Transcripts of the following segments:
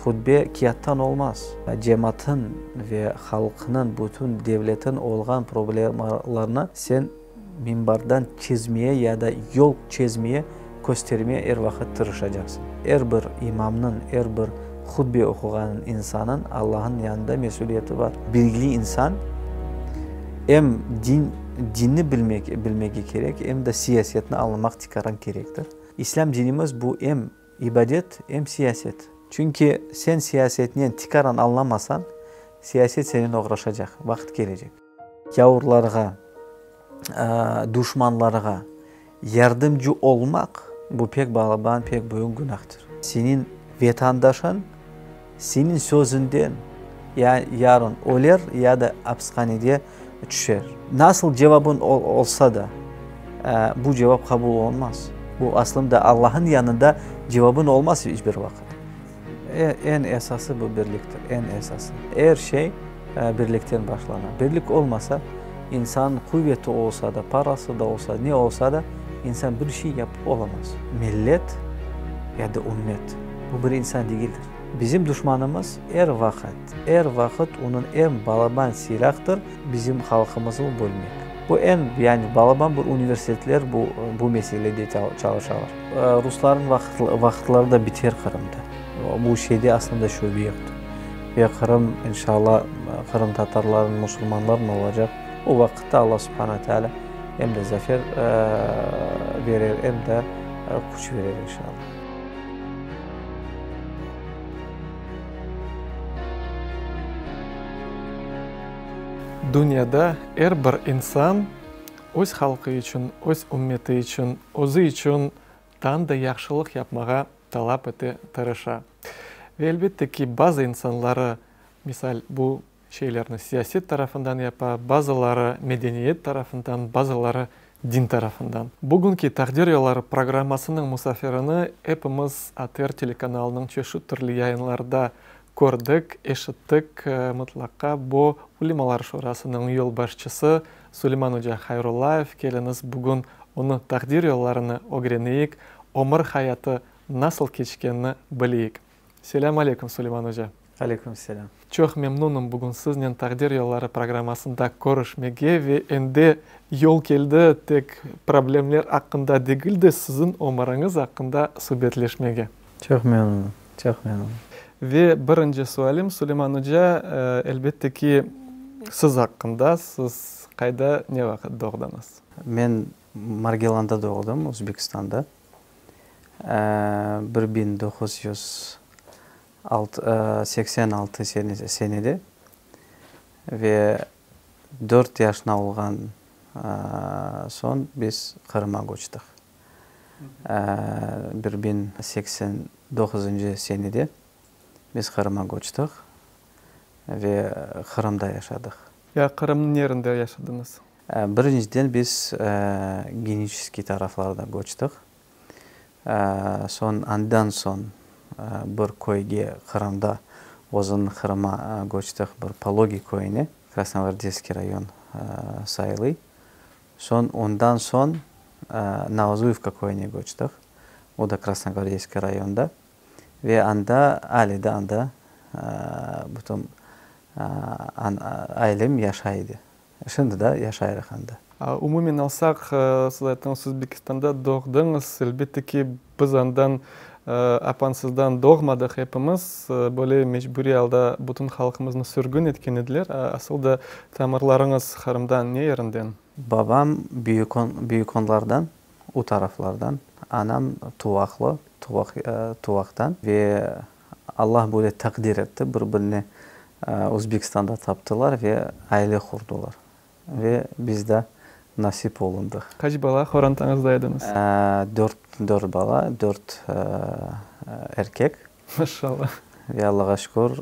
Hutbe kâğıttan olmaz. Cemaatın ve halqnıñ, bütün devletin olğan problemalarnı sen minbardan çezmeye ya da yol çezmeye, köstermeye er vaqıt tırışacaqsıñ. Er bir imamnıñ, er bir hutbe oquğan insanıñ Allahnıñ yanında mesüliyeti bar. Bilgili insan em din, dinni bilmek, bilmege kerek, em de siyasetni añlamaq tikaran kerektir. İslâm dinimiz bu em İbadet, em siyaset. Çünki sen siyasetnen tikaran añlamasañ, siyaset senen oğraşacaq vaqıt kelecek. Gâurlarğa, duşmanlarğa yardımcı olmaq, bu pek balaban, pek büyük günahtır. Seniñ vetandaşıñ seniñ sözünden ya yarın öler, ya da apishanege tüşer. Nasıl cevabıñ olsa da, bu cevap qabul olunmaz. Bu aslında Allahnıñ yanında cevabıñ olmaz iç bir vaqıt. Eñ esası bu birliktir, eñ esası. Er şey birlikten başlana. Birlik olmasa, insan quveti olsa da, parası da olsa, ne olsa da, insan bir şey yapıp olamaz. Millet ya da ümmet, bu bir insan degildir. Bizim duşmanımız er vaqıt, er vaqıt onıñ eñ balaban silâhtır, bizim halqımıznı bölmek. Bu eñ, yani balaban bir universitetler bu, bu meselede çalışalar. Ruslarnıñ vaqıtları da biter Qırımda. Bu şeyde aslında şübe yoqtır. Ve Qırım, inşallah, qırımtatarlarnıñ, musulmanlarnıñ olacaq. O vaqıtta Alla subhana teala em de zafer berer, em de küç berer, inşallah. Dünyada er bir insan öz halqı içün, öz ümmeti içün, özü içün tan da yahşılıq yapmağa talap ete, tırışa. Ve elbette ki, bazı insanları, misal, bu şeylerni siyaset tarafından yapa, bazıları medeniyet tarafından, bazıları din tarafından. Bugünki Taqdir yolları programmasınıñ musafirini epimiz ATR telekanalınıñ çeşit türlü yayınlarda kördik, eşittik. Mıtlaqa bu Ulemalar Şurasınıñ yolbaşçısı Suleyman oca Hayrullayev. Keliñiz, bugün onıñ taqdir yollarını ögreneyik, ömür hayatı nasıl keçkenini bileyik. Selâm aleyküm, Suleyman oca. Aleyküm selâm. Çoq memnunım bugün siznen Taqdir yolları programmasında körüşmege ve endi yol keldi tek problemler aqqında degil de siziñ ömüriñiz aqqında subetleşmege. Çoq memnunım, çoq memnunım. Ve birinci sualim, Suleyman oca, elbette ki, siz aqqında, siz qayda, ne vaqıt doğdıñız? Men Margilanda doğdım, Özbekistanda. 1986 senede ve dört yaşına olğan soñ biz Qırıma köçtik. Bir biñ seksen doquzıncı senede biz Qırıma köçtik ve Qırımda yaşadıq. Ya Qırımnıñ nerinde yaşadıñız? Birinciden biz Geniçeskiy taraflarda köçtik. Soñ, andan soñ bir köyge, Qırımda, özüniñ Qırıma köçtik, bir Pologi köyüne, Krasnogvardeyskiy rayon sayılıy. Soñ, ondan soñ Novozuyevka köyüne köçtik, o da Krasnogvardeyskiy rayonda. Ve anda, ale de anda bütün ailem yaşay edi. Şimdi da yaşayrıq anda. Umumen alsaq, siz ayttıñız, Özbekistanda doğdıñız. Elbette ki, biz andan apansızdan doğmadıq epimiz. Böyle mecburiy alda bütün halqımıznı sürgün etken ediler. Asıl da tamırlarıñız Qırımdan ne yerinden? Babam Büyükonlardan, o taraflardan, anam Tuvaqlı, Tuvaqtan ve Allah böyle taqdir etti, bir-birini Özbekistanda taptılar ve aile qurdular. Ve biz de nasip olundıq. Qaç bala qorantañızda ediñiz? Dört, dört bala, dört erkek. Maşallah. Ve Allağa şükür,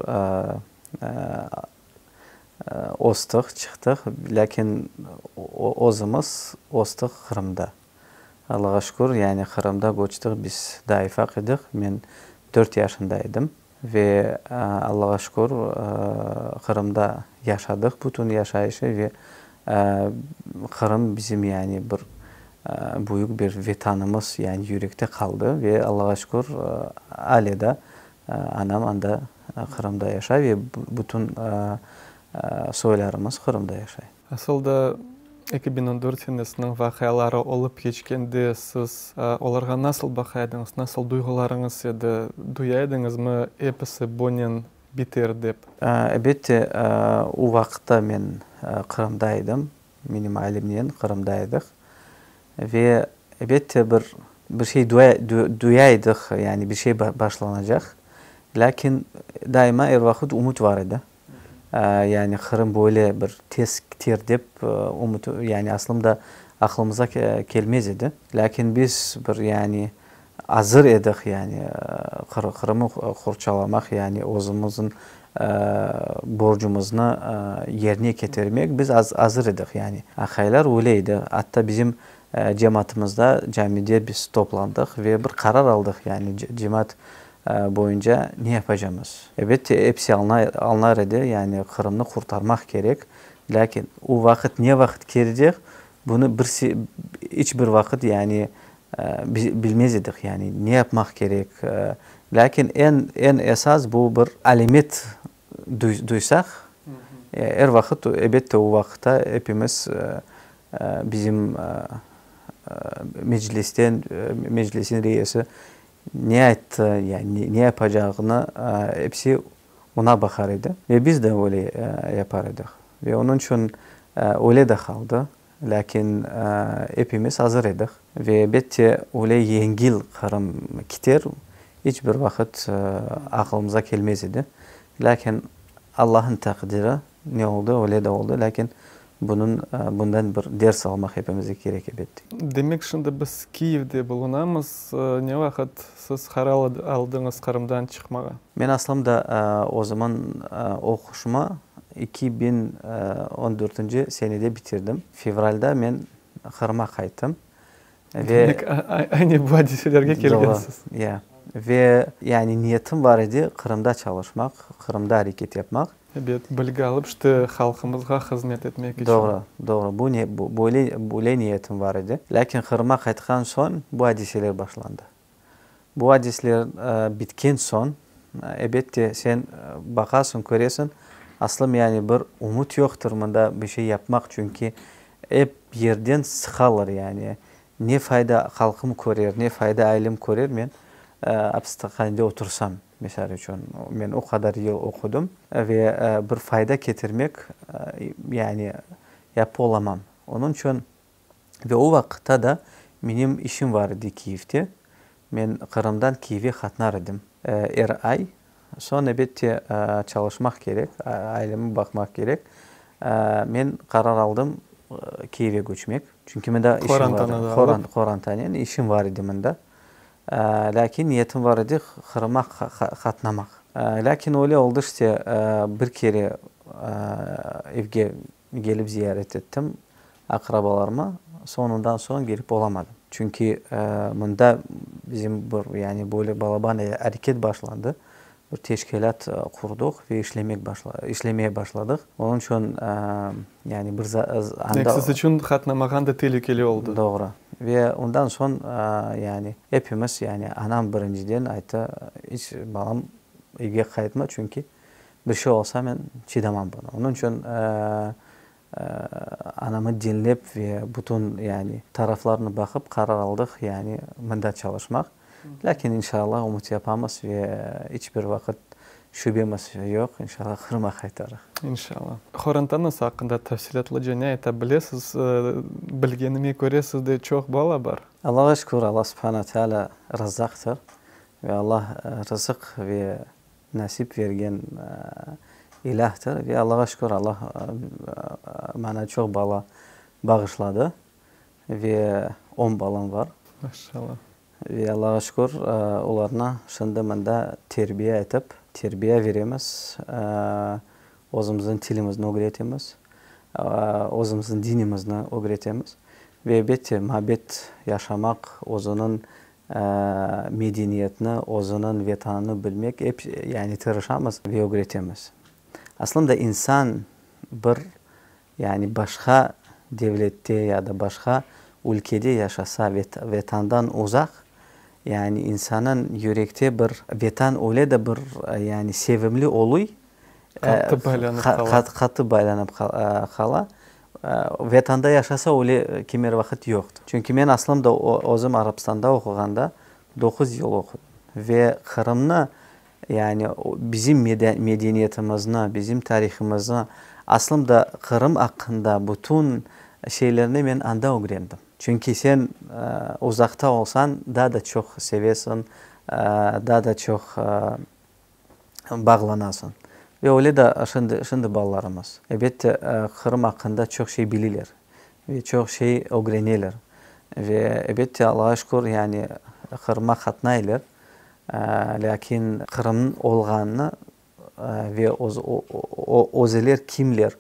östük, çıqtıq, lâkin özümiz östük Qırımda. Allağa şükür, yani Qırımda köçtik, biz daa ufaq edik, men dört yaşında edim. Ve Allağa şükür, Qırımda yaşadıq bütün yaşayışı ve Qırım bizim yani bir büyük bir Vetanımız, yani yürekte qaldı ve Allağa şükür, ale da. Anam anda Qırımda yaşay ve bütün soylarımız Qırımda yaşay. Asıl da, 2014 senesiniñ vaqiaları olıp keçkende siz olarğa nasıl baqa ediñiz, nasıl duyğularıñız edi, duya ediñizmi episi bunen biter dep? Elbette, o vaqıtta men Qırımda edim, menim ailemnen Qırımda edik ve elbette bir bir şey duya edik, yani bir şey başlanacaq, lâkin daima er vaqıt ümüt bar edi. Yani Qırım böyle bir tez kiter dep ümüt, yani aslında aqlımıza kelmez edi. Lâkin biz bir yani azır edik, yani Qırımı qorçalamaq, yani özümizniñ borcumıznı yerine ketirmek biz azır edik. Yani aqaylar öyle edi. Atta bizim cemaatımızda camide biz toplandıq ve bir qarar aldıq, yani cemaat boyunca ne yapacamız? Elbette, episi añlar edi, yani Qırımnı qurtarmaq kerek, lâkin o vaqıt ne vaqıt kelecek, bunı bir iç bir vaqıt yani bilmez edik, yani ne yapmaq kerek. Lâkin eñ eñ esas bu bir alâmet duysaq, er vaqıt, elbette, o vaqıtta epimiz bizim meclisten, meclisin reisi Ne ayttı, yani ne yapacağını episi oña baqar edi. Ve biz de öyle yapar edik. Ve onıñ içün öyle de qaldı. Lâkin epimiz azır edik. Ve elbette öyle yengil Qırım kiter, iç bir vaqıt aqılımıza kelmez edi. Lâkin Allahnıñ taqdiri Ne oldı, öyle de oldı, lâkin bunıñ, bundan bir ders almaq hepimizge kerek, elbette. Demek, şimdi biz Kiyevde bulunamız. Ne vaqıt siz qarar aldıñız Qırımdan çıqmağa? Men aslında o zaman oquşımı 2014-nci senede bitirdim. Fevralda men Qırıma qayttım. Ve Demek, aynı bu adiselerge kelgensiz. Doğru, ya. Ve yani niyetim bar edi Qırımda çalışmaq, Qırımda areket yapmaq. Ebet, bilgi alıp, işte, halqımızğa hızmet etmek içün. Doğru, doğru. Bu ne, böyle, böyle niyetim bar edi. Lâkin Qırıma qaytqan soñ bu adiseler başlandı. Bu adisler bitken soñ, ebette, sen baqasıñ, köresiñ, aslım yani bir ümüt yoqtır mında bir şey yapmaq, çünki ep yerden sıqalar yani. Ne fayda halqım körer, ne fayda ailem körer, men apishanede otursam, misal içün. Men o qadar yıl oqudım ve bir fayda ketirmek yani yapıp olamam. Onıñ içün Ve o vaqıtta da menim işim bar edi Kiyevde. Men Qırımdan Kiyevge qatnar edim er ay. Soñ, ebette, çalışmaq kerek, ailemi baqmaq kerek. Men qarar aldım Kiyevge köçmek. Çünki mında işim bar edi. Qorantanen işim bar edi mında. Lâkin niyetim bar edi Qırıma qatnamaq. Lâkin öyle oldı işte, bir kere evge Kelip ziyaret ettim aqrabalarımı, soñundan soñ kelip olamadım. Çünki mında bizim bir, yani böyle balaban areket başlandı, bir teşkilât qurdıq ve işlemek işlemeye başladıq. Onıñ içün yani bir anda. Demek siz içün qatnamağan da telükeli oldı. Doğru. Ve ondan soñ yani epimiz, yani anam birinciden ayttı, iç balam evge qaytma, çünki Bir şey olsa men çıdamam bunı. Onıñ içün anamı diñlep ve bütün yani taraflarını baqıp qarar aldıq, yani mında çalışmaq. Lâkin inşallah ümüt yapamız ve iç bir vaqıt şübemiz yoq, inşallah Qırıma qaytarıq. İnşallah. Qorantañız aqqında tafsilâtlıca ne ayta bilesiz? Bilgenime köre, sizde çoq bala bar. Allağa şükür, Allah subhana teala razzaqtır ve Allah rızıq ve Nasip vergen İlâhtır ve Allağa şükür, Allah maña çoq bala bağışladı ve on balam var. Maşallah. Ve Allağa şükür, olarnı şimdi mında terbiye etip, terbiye veremiz, özümizniñ tilimizni ögretemiz, özümizniñ dinimizni ögretemiz ve elbette, muabbet yaşamaq, özüniñ Medeniyetni, özüniñ Vetanını bilmek ep, yani tırışamız ve ögretemiz. Aslında insan bir, yani başqa devlette ya da başqa ülkede yaşasa, Vetandan uzaq, Yani insanıñ yürekte bir Vetan öyle de bir yani sevimli oluy, Qattı baylanıp qala. Qattı baylanıp qala. Vetanda yaşasa öyle kimer vaqıt yoqtır. Çünki men aslım da özüm Arabstanda oquğanda doquz yıl oqudım. Ve Qırımnı, yani bizim medeniyetimizni, bizim tarihimizni, aslım da Qırım aqqında bütün şeylerni men anda ögrendim. Çünki sen uzaqta olsañ, daa da çoq sevesiñ, daa da çoq bağlanasıñ. Ve öyle de şimdi, şimdi balalarımız, elbette, Qırım aqqında çoq şey bileler ve çoq şey ögreneler. Ve, elbette, Allağa şükür, yani Qırımğa qatnaylar, lâkin Qırımnıñ olğanını ve özüler kimler,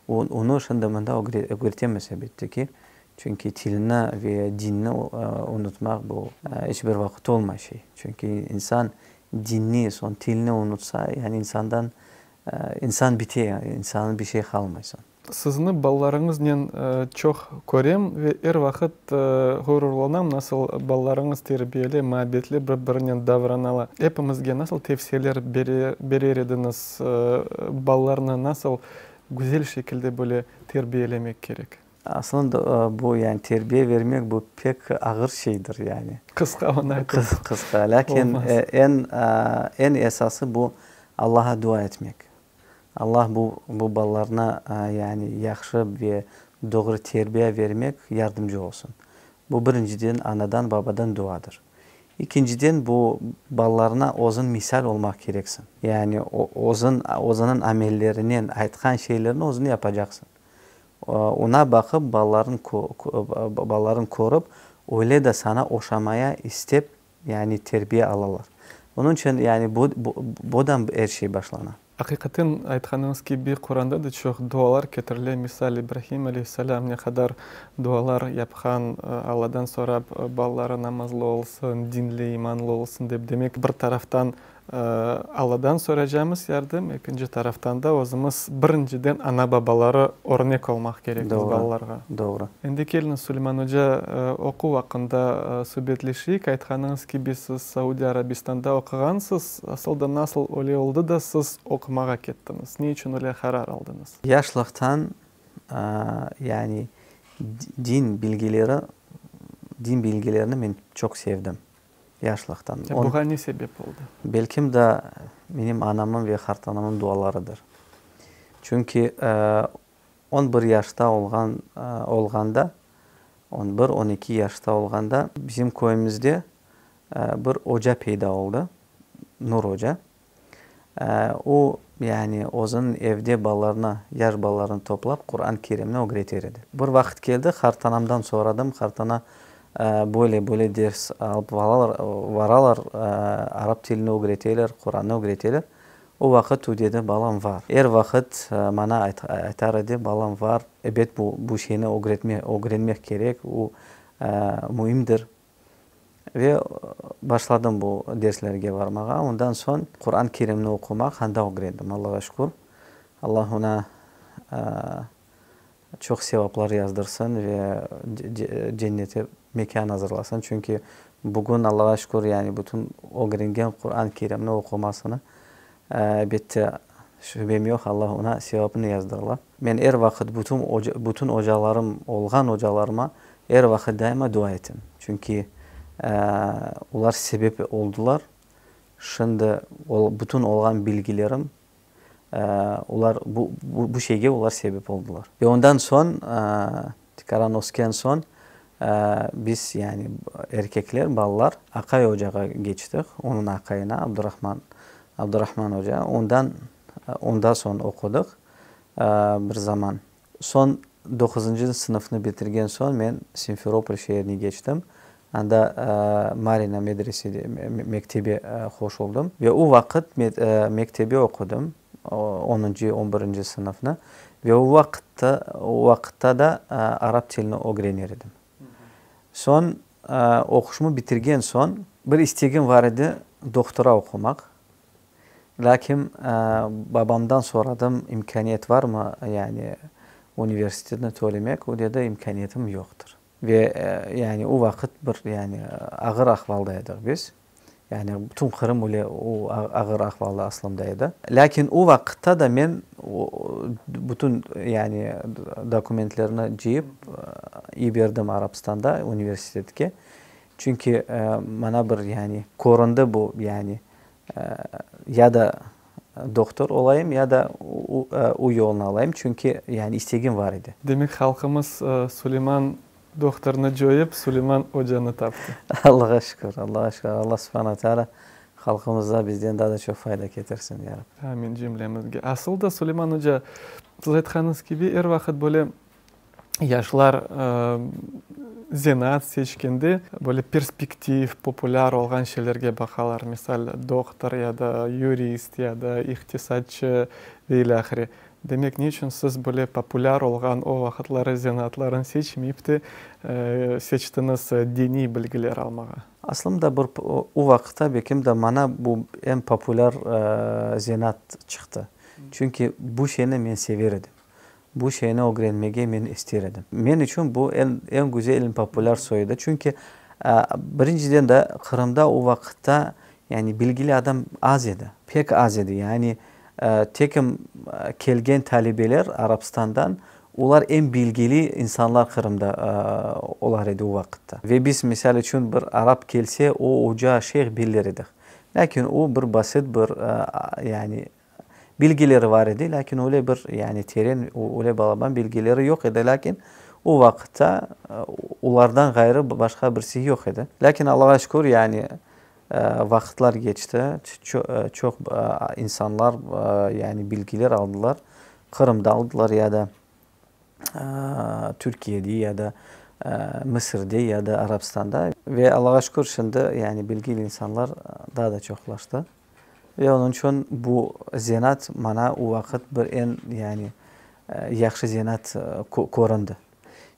onı şimdi mında ögretemiz, elbette ki. Çünki tilni ve dinni unutmaq, bu iç bir vaqıt olmay şey. Çünki insan dinni, soñ tilni unutsa, yani insandan, insan bite, insannıñ bir şey qalmay soñ. Sizni balalarıñıznen çoq körem ve er vaqıt ğururlanam, nasıl balalarıñız terbiyeli, muabbetli bir-birinen davranalar. Epimizge nasıl tevsiyeler berer ediñiz, balalarnı nasıl güzel şekilde böyle terbiyelemek kerek? Aslında bu, yani terbiye vermek, bu pek ağır şeydir, yani. Qısqa onı aytıp Qısqa, lâkin eñ, eñ esası bu Allaha dua etmek. Allah bu, bu balalarına yani yahşı ve doğru terbiye vermek yardımcı olsun. Bu birinciden anadan, babadan duadır. İkinciden bu balalarına özüñ misal olmaq kereksiñ. Yani özüñ, özüniñ amellerinen aytqan şeylerni özüñ yapacaqsıñ. Oña baqıp, balalarıñ balalarıñ körip, öyle de saña oşamaya istep, yani terbiye alalar. Onıñ içün, yani bu, budan er şey başlana. Aqiqaten, aytqanıñız kibi, Quranda da çoq dualar ketirile, misal, İbrahim aleyhisselâm ne qadar dualar yapqan, Alladan sorap, balaları namazlı olsun, dinli, imanlı olsun dep. Demek, bir taraftan Alladan soracamız yardım, ekinci taraftan da özümiz birinciden ana-babaları örnek olmaq kerekmiz balalarğa. Doğru. Endi keliñiz, Suleyman oca, oquv aqqında subetleşeyik. Aytqanıñız kibi, siz Saudiya Arabistanda oquğansız. Asıl da nasıl öyle oldı da siz oqumağa kettiñiz? Ne içün öyle qarar aldıñız? Yaşlıqtan, yani din bilgileri, din bilgilerini men çoq sevdim. Yaşlıqtan. Buğa ne sebep oldı? Belkim de menim anamıñ ve qartanamıñ dualarıdır. Çünki on bir yaşta olğan olğanda, on bir, on eki yaşta olğanda bizim köyümizde bir oca peyda oldı, Nur oca. O, yani özüniñ evde balalarını, yaş balalarını toplap, Quran Kerimni ögreter edi. Bir vaqıt keldi, qartanamdan soradım, qartana, böyle, böyle ders alıp varalar, arap tilini ögreteler, Qurannı ögreteler. O vaqıt o dedi, balam, var. Er vaqıt maña aytar edi, balam, var, ebet bu, bu şeyni ögrenmek kerek, o müimdir. Ve başladım bu derslerge varmağa. Ondan soñ Quran Kerimni oqumaq anda ögrendim, Allağa şükür. Allah oña çoq sevaplar yazdırsın ve cennete mekân azırlasın. Çünki bugün, Allağa şükür, yani bütün ögrengen Quran Kerimni oqumasını, elbette, şübem yoq, Allah oña sevapını yazdırlar. Men er vaqıt bütün bütün ocalarım, olğan ocalarıma er vaqıt daima dua etem. Çünki olar sebep oldılar, şimdi bütün olğan bilgilerim, olar bu bu şeyge olar sebep oldılar. Ve ondan soñ, tikaran ösken soñ, biz, yani erkekler, balalar aqay ocağa keçtik, onıñ aqayına, Abdurahman, Abdurahman oca, ondan, onda soñ oqudıq. Bir zaman. Soñ doquzıncı sınıfnı bitirgen soñ men Simferopol şeerine keçtim. Anda Marina medresede, mektebe qoşuldım. Ve o vaqıt mektebe oqudım, onuncı, on birinci sınıfnı. Ve o vaqıtta, o vaqıtta da arap tilini ögrener edim. Soñ oquşımı bitirgen soñ bir istegim bar edi, doktora oqumaq. Lâkin babamdan soradım, imkâniyet varmı, yani universitetni tölemek, o dedi, imkâniyetim yoqtır. Ve yani o vaqıt bir yani ağır ahvalda edik biz. Yani bütün Qırım öyle o ağır ahvalda aslında edi. Lâkin o vaqıtta da men bütün yani dokumentlerni cıyıp yiberdim Arabstanda universitetke. Çünki maña bir yani köründi bu yani ya da dohtor olayım, ya da o yolnı alayım, çünki yani istegim var edi. Demek halqımız Suleyman dohtornı coyıp, Suleyman ocanı taptı. Allağa şükür, Allağa şükür. Alla subhana teala halqımızğa bizden daa da çoq fayda ketirsin, ya Rabbi. Amin cümlemizge. Asıl da Suleyman oca, siz aytqanıñız kibi, er vaqıt böyle Yaşlar zenaat seçkende böyle perspektiv, populâr olğan şeylerge baqalar, misal, dohtor ya da yurist, ya da iqtisatçı ve ilâhre. Demek, ne içün siz böyle populâr olğan o vaqıtları zenaatlarını seçmeyip de, seçtiñiz diniy bilgiler almağa? Aslında bir o vaqıtta belkim de maña bu eñ populâr zenaat çıqtı. Çünki bu şeyni men sever edim. Bu şeyni ögrenmege men ister edim. Men içün bu eñ, eñ güzel, eñ populâr soy edi. Çünki, birinciden de, Qırımda o vaqıtta, yani bilgili adam az edi, pek az edi. Yani tekim kelgen talebeler Arabstandan, olar eñ bilgili insanlar Qırımda olar edi o vaqıtta. Ve biz, misal içün, bir arap kelse, o oca, şeyh biller edik. Lâkin o bir basit bir, yani Bilgileri bar edi, lâkin öyle bir, yani teren, öyle balaban bilgileri yoq edi. Lâkin o vaqıtta olardan ğayrı başqa birisi yoq edi. Lâkin Allağa şükür, yani vaqıtlar keçti, çoq insanlar, yani bilgiler aldılar, Qırımda aldılar ya da Türkiyede ya da Mısırde ya da Arabstanda. Ve Allağa şükür, şimdi, yani bilgili insanlar daa da çoqlaştı. Ve onıñ içün bu zenaat maña o vaqıt bir eñ, yani, yahşı zenaat köründi.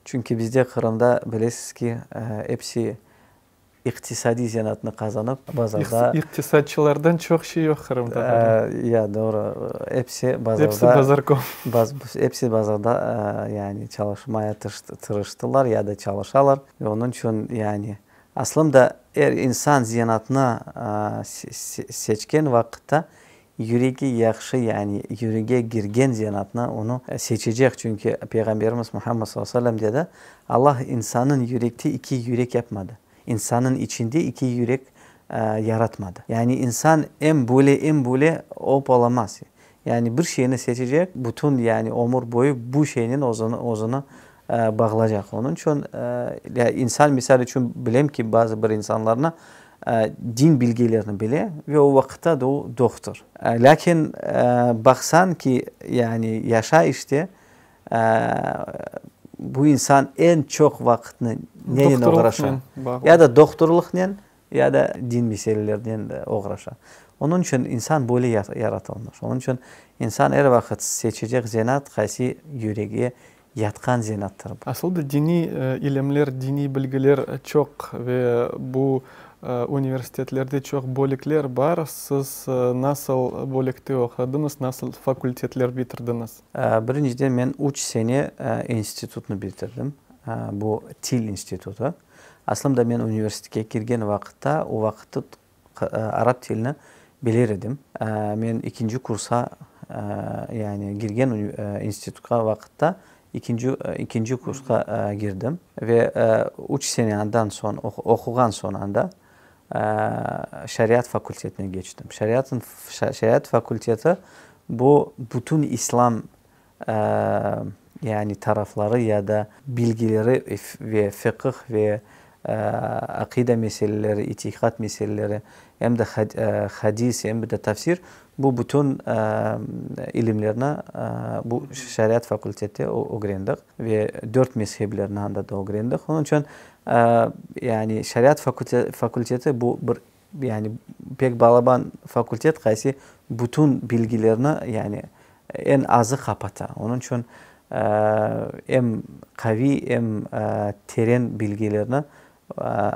Çünki bizde Qırımda, bilesiz ki, episi iqtisadiy zenaatnı qazanıp, bazarda. İqtisatçılardan çoq şey yoq Qırımda. Ya, doğru. Episi bazarda. Episi bazarkom. Episi bazarda, yani, çalışmaya tırıştılar ya da çalışalar. Ve onıñ içün, yani, Aslında, er insan zenaatnı seçken vaqıtta, yüregi yahşı, yani yürege kirgen zenaatnı onı seçecek, çünki Peyğamberimiz Muhammed sallallahu aleyhi ve sellem dedi, Allah insannıñ yürekte iki yürek yapmadı, insannıñ içinde iki yürek yaratmadı. Yani insan em böyle, em böyle olıp olamaz. Yani bir şeyni seçecek, bütün, yani ömür boyu bu şeynen özüni, özüni bağlaycaq. Onıñ içün insan, misal içün, bilem ki, bazı bir insanlarnı din bilgilerini bile ve o vaqıtta da o dohtor. Lâkin baqsañ ki, yani yaşa işte, bu insan eñ çoq vaqıtnı nenen oğraşa? Ya da dohtorlıqnen, Ya da din meselelerinen oğraşa. Onıñ içün insan böyle yaratılmış. Onıñ içün insan er vaqıt seçecek zenaat qaysı yüreğe yatqan zenaattır. Asıl da diniy ilimler, diniy bilgiler çoq ve bu universitetlerde çoq bölükler bar. Siz nasıl bölükte oqudıñız, nasıl fakultetler bitirdiñiz? Birinciden men üç sene institutnı bitirdim. Bu til institutı. Aslında men universitetke kirgen vaqıtta, o vaqıt arap tilini bilir edim. Men ikinci kursa, yani kirgen institutqa vaqıtta ikinci ikinci kursqa kirdim ve üç sene andan soñ oquğan soñ anda şariat fakultetine keçtim. Şariat fakulteti bu bütün islam yani tarafları ya da bilgileri ve fiqh ve aqida meseleleri, itiqat meseleleri, em de hadis, em de tafsir, bu bütün ilimlerni bu şariat fakultette ögrendik ve dört mezheplerni anda da ögrendik. Onıñ içün yani şariat fakulteti bu bir Yani pek balaban fakultet qaysı bütün bilgilerni yani eñ azı qapata. Onıñ içün em qaviy, em teren bilgilerni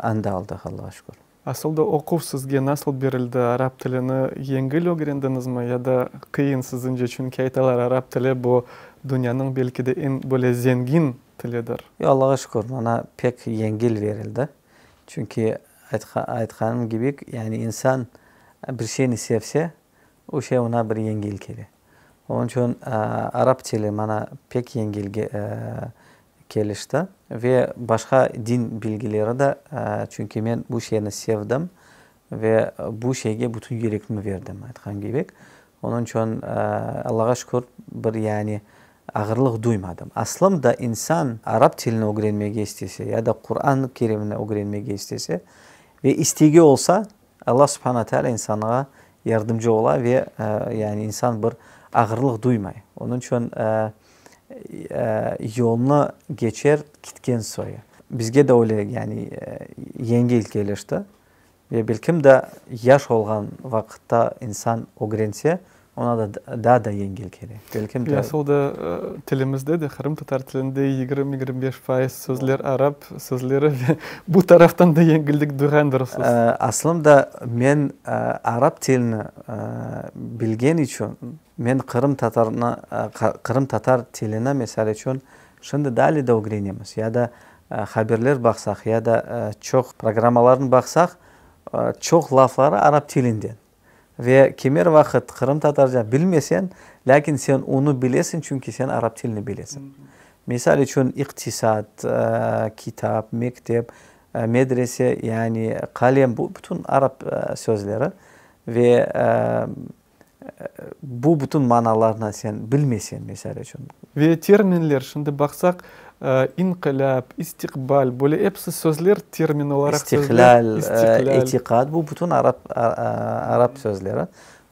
anda aldıq, Allağa şükür. Asıl da oquv sizge nasıl berildi? Arap tilini yengil ögrendiñizmi ya da qıyın siziñce? Çünki aytalar, arap tili bu dünyanıñ belki de eñ böyle zengin. tilidir? Yoq, Allağa şükür, maña pek yengil verildi. Çünki, aytqanım kibi, yani insan bir şeyni sevse, o şey oña bir yengil kele. Onıñ içün arap tili maña pek yengil kelişti ve başqa din bilgileri de, çünki men bu şeyni sevdim ve bu şeyge bütün yüregimni berdim, aytqan kibi. Onıñ içün, Allağa şükür, bir yani ağırlıq duymadım. Aslında insan arap tilini ögrenmege istese ya da Quran Kerimni ögrenmege istese ve istegi olsa, Alla Subhana Teala insanğa yardımcı ola ve yani insan bir ağırlıq duymay. Onıñ içün yolnı geçer kitken soyu. Bizge de öyle yani yengil kelişti ve belkim de yaş olğan vaqıtta insan ögrense, oña da daa da yengil kele. Belkim de. Asıl da tilimizde de, qırımtatar tilinde 20-25% sözler arap sözleri ve bu taraftan da yengillik duyğandırsız. Aslında men arap tilini bilgen içün, men qırımtatarnı, qırımtatar tilini, misal içün, şimdi de ale de ögrenemiz, ya da haberler baqsaq, ya da çoq programmalarnı baqsaq, çoq lafları arap tilinden. Ve kimer vaqıt qırımtatarca bilmeseñ, lâkin sen onı bilesiñ, çünki sen arap tilini bilesiñ. Misal içün, iqtisat, kitap, mektep, medrese, yani qalem, bu bütün arap sözleri ve bu bütün manalarnı sen bilmeseñ, misal içün. Ve terminler, şimdi baqsaq, inqilâp, istiqbal, böyle episi sözler termin olaraq sözler. İstihlâl, itiqad, bu bütün arap, arap sözleri.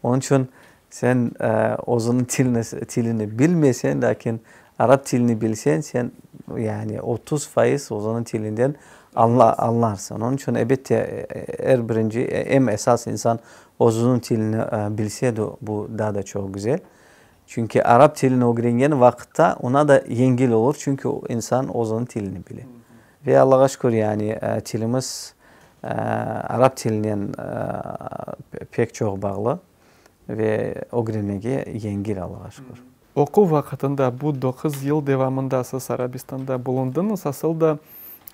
Onıñ içün sen özüniñ tilini, tilini bilmeseñ, lâkin arap tilini bilseñ, sen yani 30% özüniñ tilinden añlarsıñ. Onıñ içün, elbette, er birinci, eñ esas insan özüniñ tilini bilse de, bu daa da çoq güzel. Çünki arap tilini ögrengen vaqıtta oña da yengil olur, çünki insan özüniñ tilini bile. Ve Allağa şükür, yani tilimiz arap tilinen pek çoq bağlı ve ögrenmege yengil, Allağa şükür. Oquv vaqıtında, bu 9 yıl devamında siz Arabistanda bulundıñız, asıl da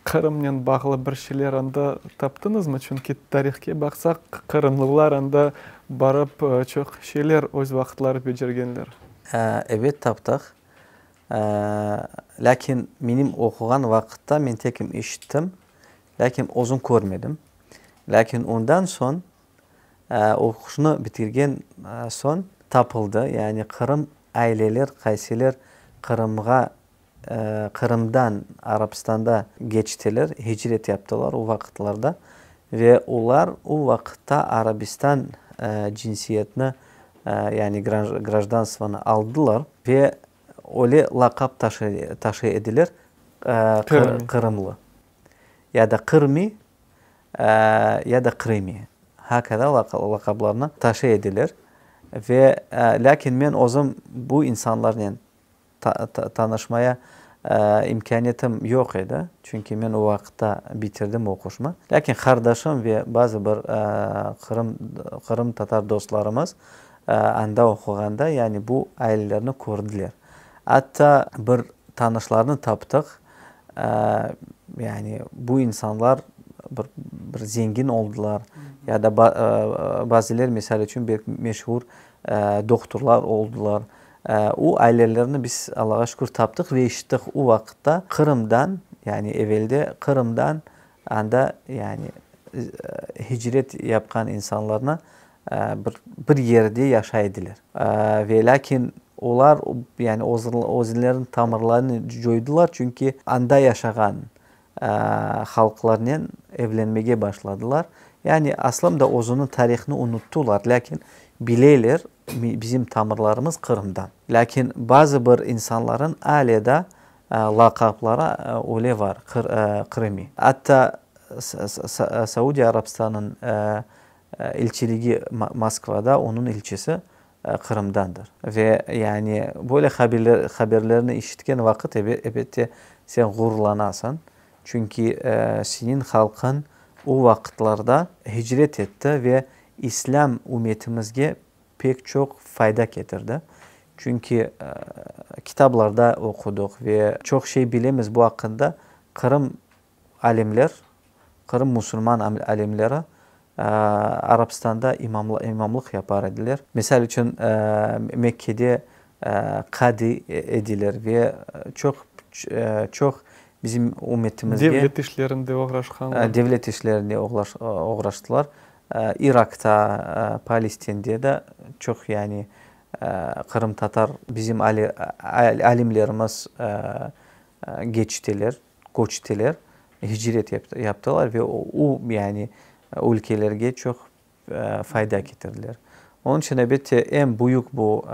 Qırımnen bağlı bir şeyler anda taptıñızmı? Çünki tarihke baqsaq, qırımlılar anda barıp çoq şeyler öz vaqıtları becergenler. Ebet, taptıq. Lâkin menim oquğan vaqıtta men tekim eşittim, lâkin özüm körmedim. Lâkin ondan soñ, oquşnı bitirgen soñ tapıldı, yani Qırım aileler, qaysiler Qırımğa Qırımdan Arabstanda keçtiler, hicret yaptılar o vaqıtlarda ve olar o vaqıtta Arabistan cinsiyetini, yani grajdanstvonı aldılar ve öyle laqap taşıy ediler, Qırımlı ya da Qırmi ya da Qrımi, hakâza laqaplarnı taşıy ediler ve lâkin men özüm bu insanlarnen tanışmaya imkâniyetim yoq edi, çünki men o vaqıtta bitirdim oquşnı. Lâkin qardaşım ve bazı bir qırım, qırımtatar dostlarımız anda oquğanda, yani bu ailelerni kördiler. Atta bir tanışlarnı taptıq, yani bu insanlar bir, bir zengin oldılar, ya da bazılar, misal içün, pek meşur dohturlar oldılar. O ailelerni biz, Allağa şükür, taptıq ve eşittik o vaqıtta Qırımdan, yani evelde Qırımdan anda, yani hicret yapqan insanlarnı bir, bir yerde yaşay ediler. Ve lâkin olar, yani özleriniñ tamırlarını coydılar, çünki anda yaşağan halqlarnen evlenmege başladılar. Yani aslında özüniñ tarihını unuttılar, lâkin bileler, bizim tamırlarımız Qırımdan. Lâkin bazı bir insanların ale da laqapları öyle var, Qırımi. Atta Saudiya Arabstanıñ elçiligi Moskvada, onıñ elçisi Qırımdandır. Ve yani böyle haberlerni işitken vaqıt, elbette, sen ğururlanasıñ, çünki seniñ halqıñ o vaqıtlarda hicret etti ve islâm ümmetimizge pek çoq fayda ketirdi. Çünki. Kitablarda oqudıq ve çoq şey bilemiz bu aqqında. Qırım alimler, Qırım musulman alimleri Arabstanda imamlıq yapar ediler. Misal içün, Mekkede qadi ediler ve çoq çoq bizim ümmetimizge. Devlet işlerinde oğraşqanlar. Devlet işlerinde oğraştılar. İrakta, Palestinde de çoq yani qırımtatar bizim alimlerimiz keçtiler, köçtiler, hicret yaptılar ve o yani ülkelerge çoq fayda ketirdiler. Onıñ içün, elbette, eñ büyük bu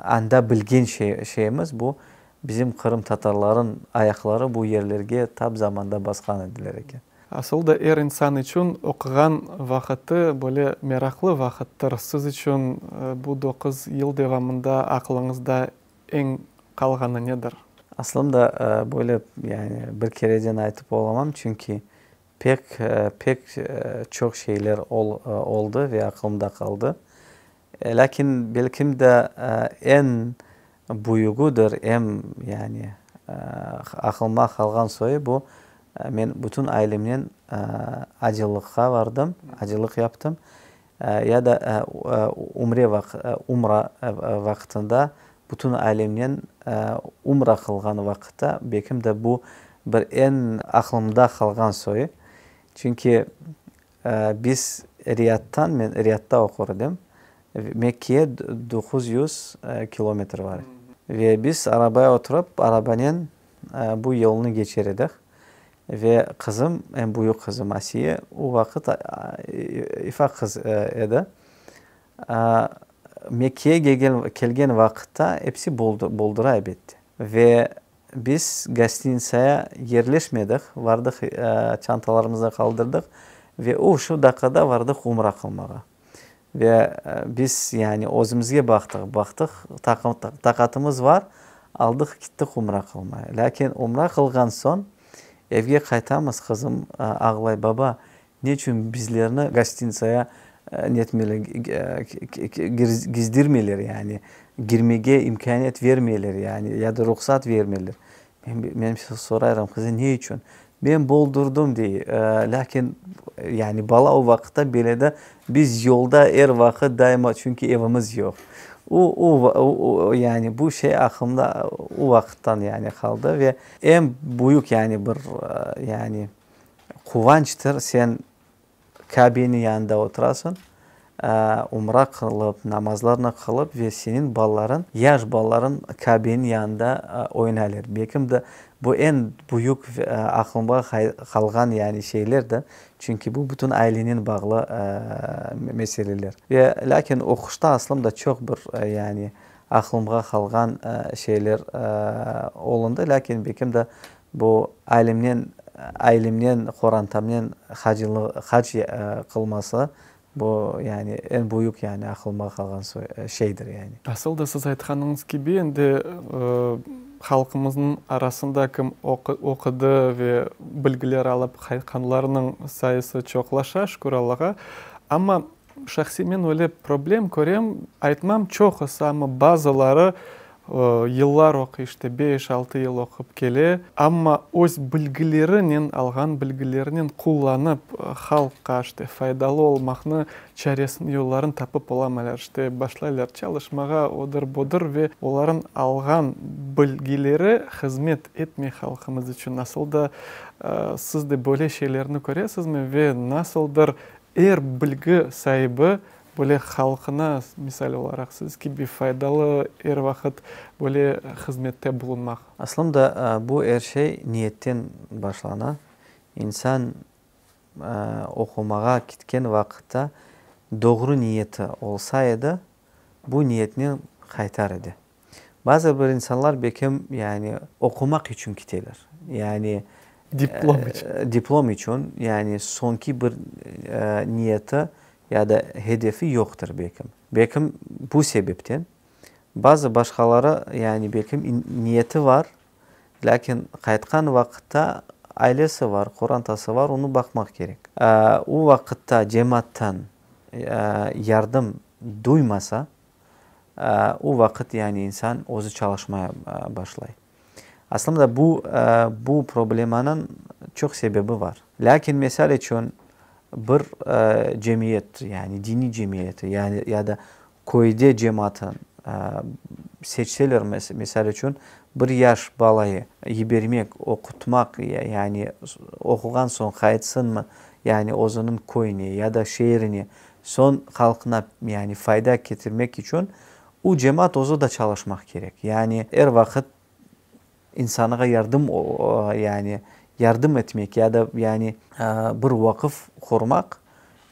anda bilgen şeyimiz bu, bizim qırımtatarlarıñ ayaqları bu yerlerge tap zamanda basqan ediler eken. Asıl da er insan içün oquğan vaqıtı böyle meraqlı vaqıttır. Siz içün bu doquz yıl devamında aqlıñızda eñ qalğanı nedir? Aslında böyle yani bir kereden aytıp olamam, çünki pek pek çoq şeyler oldı ve aqlımda qaldı. Lâkin belkim de eñ büyügidir, em yani aqlıma qalğan soyu bu, men bütün ailemnen acılıqqa vardım, acılıq yaptım. Ya da ümre umra vaqtında bütün ailemnen umra qılğan vaqıtta, belkim de bu bir eñ aqlımda qalğan soyu. Çünki biz Riyaddan, men Riyadda oqur edim, Mekkeye 900 kilometr bar. Ve biz arabaya oturıp, arabanen bu yolnı keçer edik. Ve qızım, eñ büyük qızım Asiye, o vaqıt ifaq qız edi. Mekkeye kelgen vaqıtta episi boldura, elbette. Ve biz gostinitsaya yerleşmedik, vardıq, çantalarımıznı qaldırdıq ve o şu daqqada vardıq umra qılmağa. Ve biz, yani, özümizge baqtıq, baqtıq, taqatımız var, aldıq, kettik umra qılmaya. Lâkin umra qılğan soñ evge qaytamız, qızım ağlay, Baba, ne içün bizlerni gostinitsaya netmeyler, gizdirmeyler, yani, girmege imkâniyet vermeyler, yani, ya da ruhsat vermeyler? Men sorayım, qızım, ne içün? Men boldurdım, dey, lâkin, yani, bala o vaqıtta bile de, biz yolda er vaqıt daima, çünki evimiz yoq. O, o, yani, bu şey aqlımda o vaqıttan, yani, qaldı ve eñ büyük, yani, bir, yani, quvançtır, sen Kabeniñ yanında oturasıñ, umra qılıp, namazlarnı qılıp ve seniñ balalarıñ, yaş balalarıñ Kabeniñ yanında oynaylar. Belkim de, bu eñ büyük aqlımğa qalğan yani şeylerdir, çünki bu bütün ailenen bağlı meseleler. Ve lâkin oquşta aslında çoq bir yani aqlımğa qalğan şeyler olundı, lâkin belkim de bu ailemnen, ailemnen, qorantamnen hacılıq, hac qılması, bu, yani, eñ büyük, yani, aqlıma qalğan şeydir, yani. Asıl da siz aytqanıñız kibi, endi halqımıznıñ arasında kim oqudı ve bilgiler alıp qaytqanlarnıñ sayısı çoqlaşa, şükür Allağa. Amma şahsiy men öyle problem körem, aytmam çoqusı, amma bazıları Yıllar oquy, işte, beş-altı yıl oqup kele, amma öz bilgilerinen, alğan bilgilerinen qullanıp, halqqa, işte, faydalı olmaqnı çaresini, yollarını tapıp olamaylar. İşte, başlaylar çalışmağa, odır-budır ve olarıñ alğan bilgileri hızmet etmey halqımız içün. Nasıl da siz de böyle şeylerni köresizmi ve nasıldır er bilgi saibi Böyle halqına, misal olaraq, siz kibi faydalı er vaqıt böyle hızmette bulunmaq. Aslında bu er şey niyetten başlana. İnsan oqumağa ketken vaqıtta doğru niyeti olsa edi, bu niyetnen qaytar edi. Bazı bir insanlar belkim yani oqumaq içün kiteler. Yani Diplom içün. Diplom içün, yani soñki bir niyeti ya da hedefi yoqtır belkim. Belkim bu sebepten. Bazı başqaları yani belkim niyeti var, lâkin qaytqan vaqıtta ailesi var, qorantası var, onı baqmaq kerek. O vaqıtta cemaattan yardım duymasa. O vaqıt yani insan özü çalışmaya başlay. Aslında bu, bu problemanıñ çoq sebebi bar. Lâkin, misal içün, bir cemiyet, yani diniy cemiyeti, yani ya da köyde cemaatı seçseler, misal içün, bir yaş balayı yibermek, oqutmaq, yani oquğan soñ qaytsınmı, yani özüniñ köyüne ya da şeerine, soñ halqına yani fayda ketirmek içün, u cemaat özü da çalışmaq kerek. Yani er vaqıt insanğa yardım, yani yardım etmek ya da yani bir vaqıf qurmaq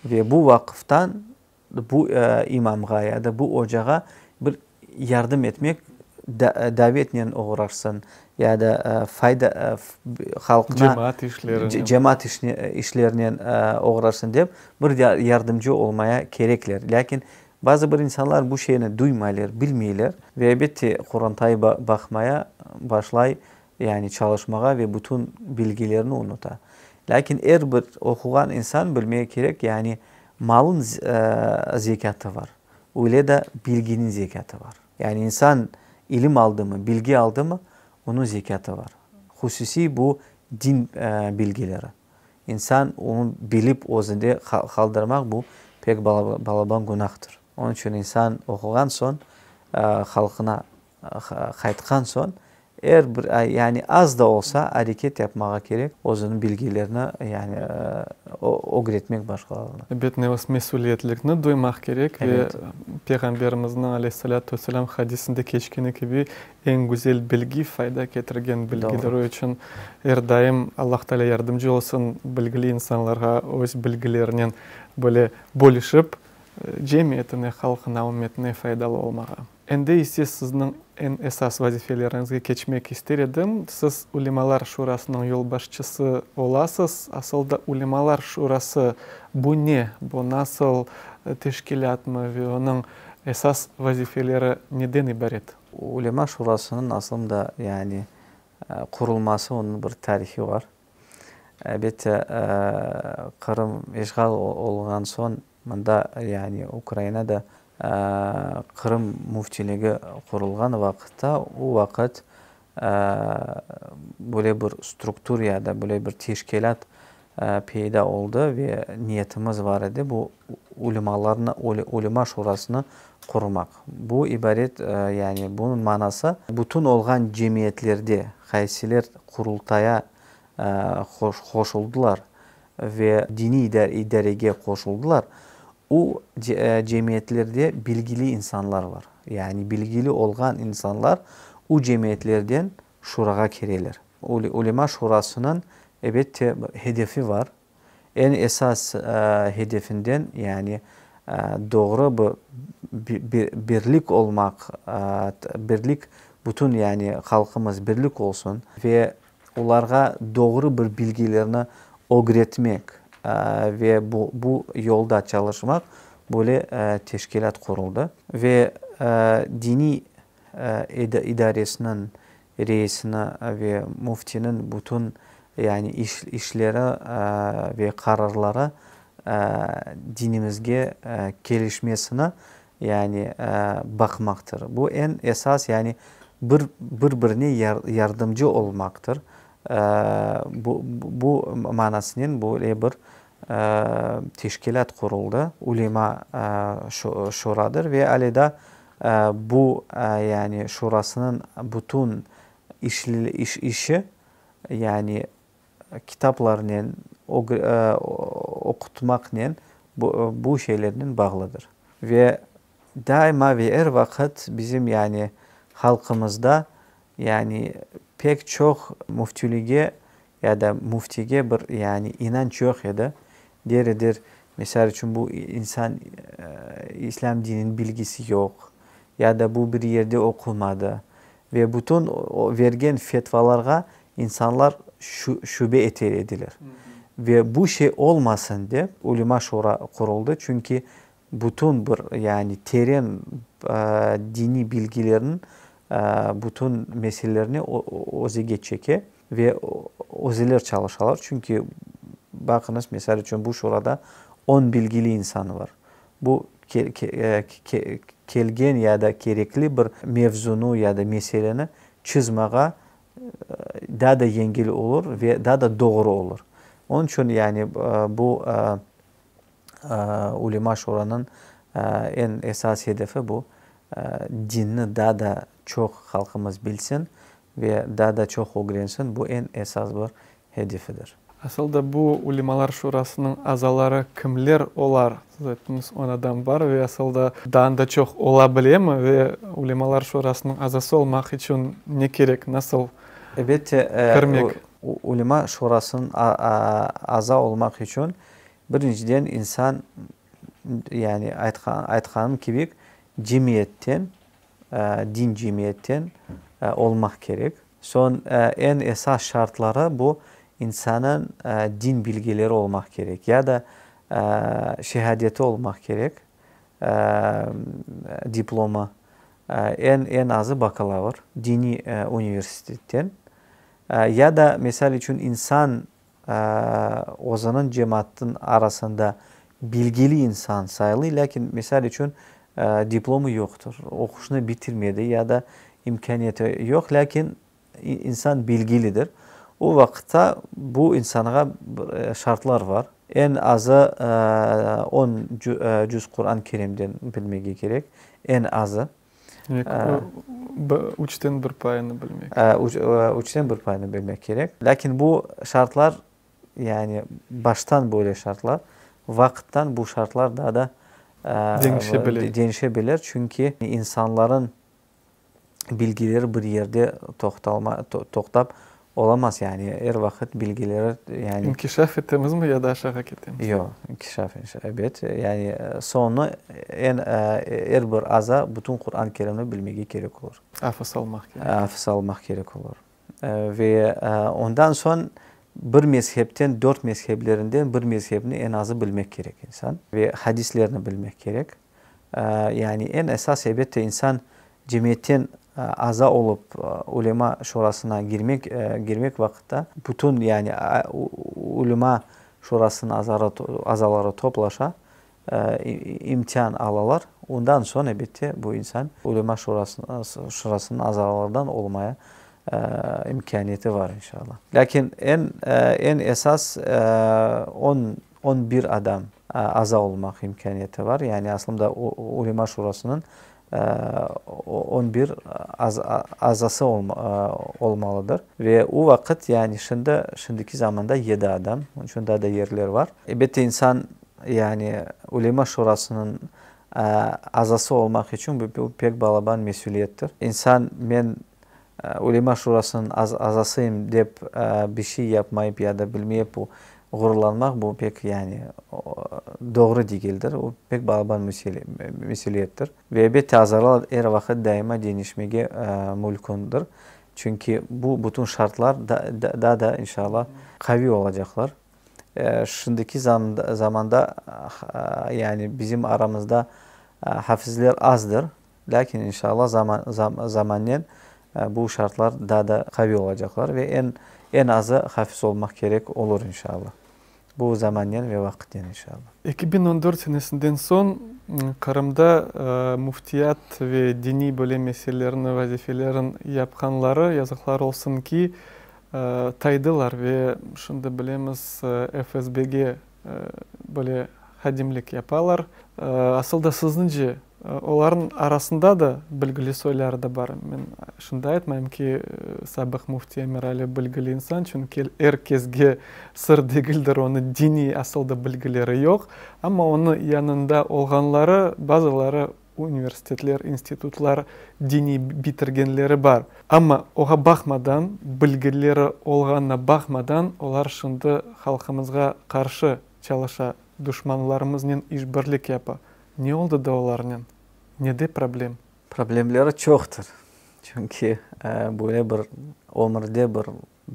ve bu vaqıftan bu imamğa ya da bu ocağa bir yardım etmek, davetnen oğraşsın ya da fayda halqına cemaat işlerinen cemaat işlerinen oğraşsın dep bir yardımcı olmaya kerekler. Lâkin bazı bir insanlar bu şeyni duymaylar, bilmeyler ve elbette qorantayı baqmaya başlay, yani çalışmağa ve bütün bilgilerini unuta. Lâkin er bir oquğan insan bilmege kerek, yani malın zekâtı bar, öyle de bilginiñ zekâtı bar. Yani insan ilim aldımı, bilgi aldımı, onıñ zekâtı bar. Hususiy bu din bilgileri. İnsan onı bilip özünde qaldırmaq, bu pek balaban günahtır. Onıñ içün insan oquğan soñ, halqına qaytqan soñ, er bir, yani az da olsa areket yapmağa kerek, özüniñ bilgilerini, yani ögretmek başqalarına. Ebet, öz mesüliyetlikni duymaq kerek ve Peyğamberimizniñ, aleyhissalâtu vesselâm, hadisinde keçkeni kibi, eñ güzel bilgi, fayda ketirgen bilgidir. O içün er daim Allah Teala yardımcı olsun bilgili insanlarğa öz bilgilerinen böyle bölüşip, cemiyetine, halqına, ümmetine faydalı olmağa. Endi ise sizniñ eñ esas vazifeleriñizge keçmek ister edim. Siz Ulemalar Şurasınıñ yolbaşçısı olasız. Asıl da Ulemalar Şurası bu ne, bu nasıl teşkilâtmı ve onıñ esas vazifeleri neden ibaret? Ulema Şurasınıñ aslında yani qurulması, onıñ bir tarihi bar. Elbette, Qırım işğal olğan soñ mında, yani Ukrainada Qırım müftiligi qurulğan vaqıtta, o vaqıt böyle bir struktur ya da böyle bir teşkilât peyda oldı ve niyetimiz bar edi bu ulemalarnı, Ulema şurasını qurmaq. Bu ibaret, yani bunıñ manası, bütün olğan cemiyetlerde qaysiler Qurultaya qoşuldılar ve diniy idarege qoşuldılar, o cemiyetlerde bilgili insanlar bar. Yani bilgili olğan insanlar o cemiyetlerden şurağa kireler. Ulema şurasınıñ, elbette, hedefi bar. Eñ esas hedefinden, yani doğru bir birlik olmaq, birlik, bütün yani halqımız birlik olsun ve olarğa doğru bir bilgilerni ögretmek ve bu yolda çalışmaq, böyle teşkilât quruldı. Ve diniy idaresiniñ reisini ve müftiniñ bütün yani işleri ve qararları dinimizge kelişmesini yani baqmaqtır. Bu eñ esas yani bir bir-birine yardımcı olmaqtır. Bu bu manasınen böyle bir teşkilât quruldı, Ulema Şuradır ve ale da bu yani şurasınıñ bütün işi yani kitaplarnen, oqutmaqnen, bu şeylernen bağlıdır. Ve daima ve er vaqıt bizim yani halqımızda yani pek çoq müftülige ya da müftige bir yani inanç yoq edi. Der eder, misal içün, bu insan islâm dininiñ bilgisi yoq, ya da bu bir yerde oqumadı. Ve bütün vergen fetvalarğa insanlar şübe eter ediler. Ve bu şey olmasın dep, Ulema Şura quruldı, çünki bütün bir, yani teren diniy bilgilerniñ bütün meselelerini özege çeke ve özeler çalışalar. Çünki, baqıñız, misal içün, bu şurada on bilgili insan bar. Bu. kelgen ya da kerekli bir mevzunı ya da meseleni çızmağa daa da yengil olur ve daa da doğru olur. Onıñ içün yani bu Ulema Şuranıñ eñ esas hedefi bu, dinni daa da çoq halqımız bilsin ve daa da çoq ögrensin, bu eñ esas bir hedefidir. Asıl da bu Ulemalar Şurasınıñ azaları kimler olar? Siz ayttıñız, on adam bar ve asıl da daa da çoq ola bilemi ve Ulemalar Şurasınıñ azası olmaq içün ne kerek, nasıl Elbette, kirmek? Ulema Şurasınıñ aza olmaq içün, birinciden, insan, yani aytqanım kibi, cemiyetten, din cemiyetten olmaq kerek. Soñ, eñ esas şartları bu, insanıñ din bilgileri olmaq kerek, ya da şehadeti olmaq kerek, diplomı, eñ eñ azı bakalavr, diniy universitetten, ya da, misal içün, insan özüniñ cemaatınıñ arasında bilgili insan sayılır, lâkin, misal içün, diplomı yoqtır, oquşnı bitirmedi ya da imkâniyeti yoq, lâkin insan bilgilidir. O vaqıtta bu insanğa şartlar bar. Eñ azı on cüz Quran Kerimden bilmege kerek, eñ azı. Demek, üçten bir payını bilmek. Üçten bir payını bilmek kerek. Lâkin bu şartlar, yani baştan böyle şartlar, vaqıttan bu şartlar daa da deñişe bilir. Çünki insanların bilgileri bir yerde toqtap olamaz, yani er vaqıt bilgileri, yani. İnkişaf etemizmi ya da aşağı ketemiz? Yoq, inkişaf, ebet. Yani soñu eñ er bir aza bütün Quran Kerimni bilmege kerek olur. Afız almaq kerek. Afız almaq kerek olur. Ve ondan soñ bir mezhepten, dört mezheplerinden bir mezhepni eñ azı bilmek kerek insan. Ve hadislerni bilmek kerek. Yani eñ esas, elbette, insan cemiyetten aza olıp Ulema şurasına girmek girmek vaqıtta bütün, yani Ulema şurasınıñ azaları toplaşa, imtian alalar. Ondan soñ, elbette, bu insan Ulema şurasınıñ azalarından olmaya imkâniyeti var, inşallah. Lâkin eñ eñ esas on 11 adam aza olmaq imkâniyeti var. Yani aslında Ulema Şurasınıñ 11 azası olmalıdır. Ve o vaqıt, yani şimdi, şimdiki zamanda yedi adam, onıñ içün daa da yerler var. Elbette, insan, yani Ulema Şurasınıñ azası olmaq içün bu pek balaban mesüliyettir. İnsan, men Ulema Şurasınıñ azasıyım dep bir şey yapmayıp ya da bilmeyip bu ğururlanmaq, bu pek yani doğru degildir. O pek balaban mesüliyettir. Ve elbette azalar er vaqıt daima deñişmege mülkündir. Çünki bu bütün şartlar daa da inşallah qaviy olacaqlar. Şimdiki zamanda yani bizim aramızda hafizler azdır. Lâkin, inşallah, zamannen bu şartlar daa da qaviy olacaqlar ve eñ, eñ azı hafiz olmaq kerek olur, inşallah. Bu zamannen ve vaqıtnen, inşallah. 2014 senesinden soñ Qırımda müftiyat ve diniy böyle meselelerini, vazifelerin yapqanları, yazıqlar olsun ki, taydılar ve şimdi bilemiz, FSBge böyle hadimlik yapalar. Asıl da sizniñce, olarnıñ arasında da bilgili soyları da bar. Men şimdi aytmayım ki, sabıq müfti Emirali bilgili insan, çünki er kesge sır degildir, onıñ diniy asıl da bilgileri yoq. Amma onıñ yanında olğanları, bazıları universitetler, institutlar diniy bitirgenleri bar. Amma oğa baqmadan, bilgileri olğanına baqmadan, olar şimdi halqımızğa qarşı çalışa, duşmanlarımıznen işbirlik yapa. Ne oldı da olarnen? Nede problem? Problemleri çoqtır. Çünki böyle bir ömürde bir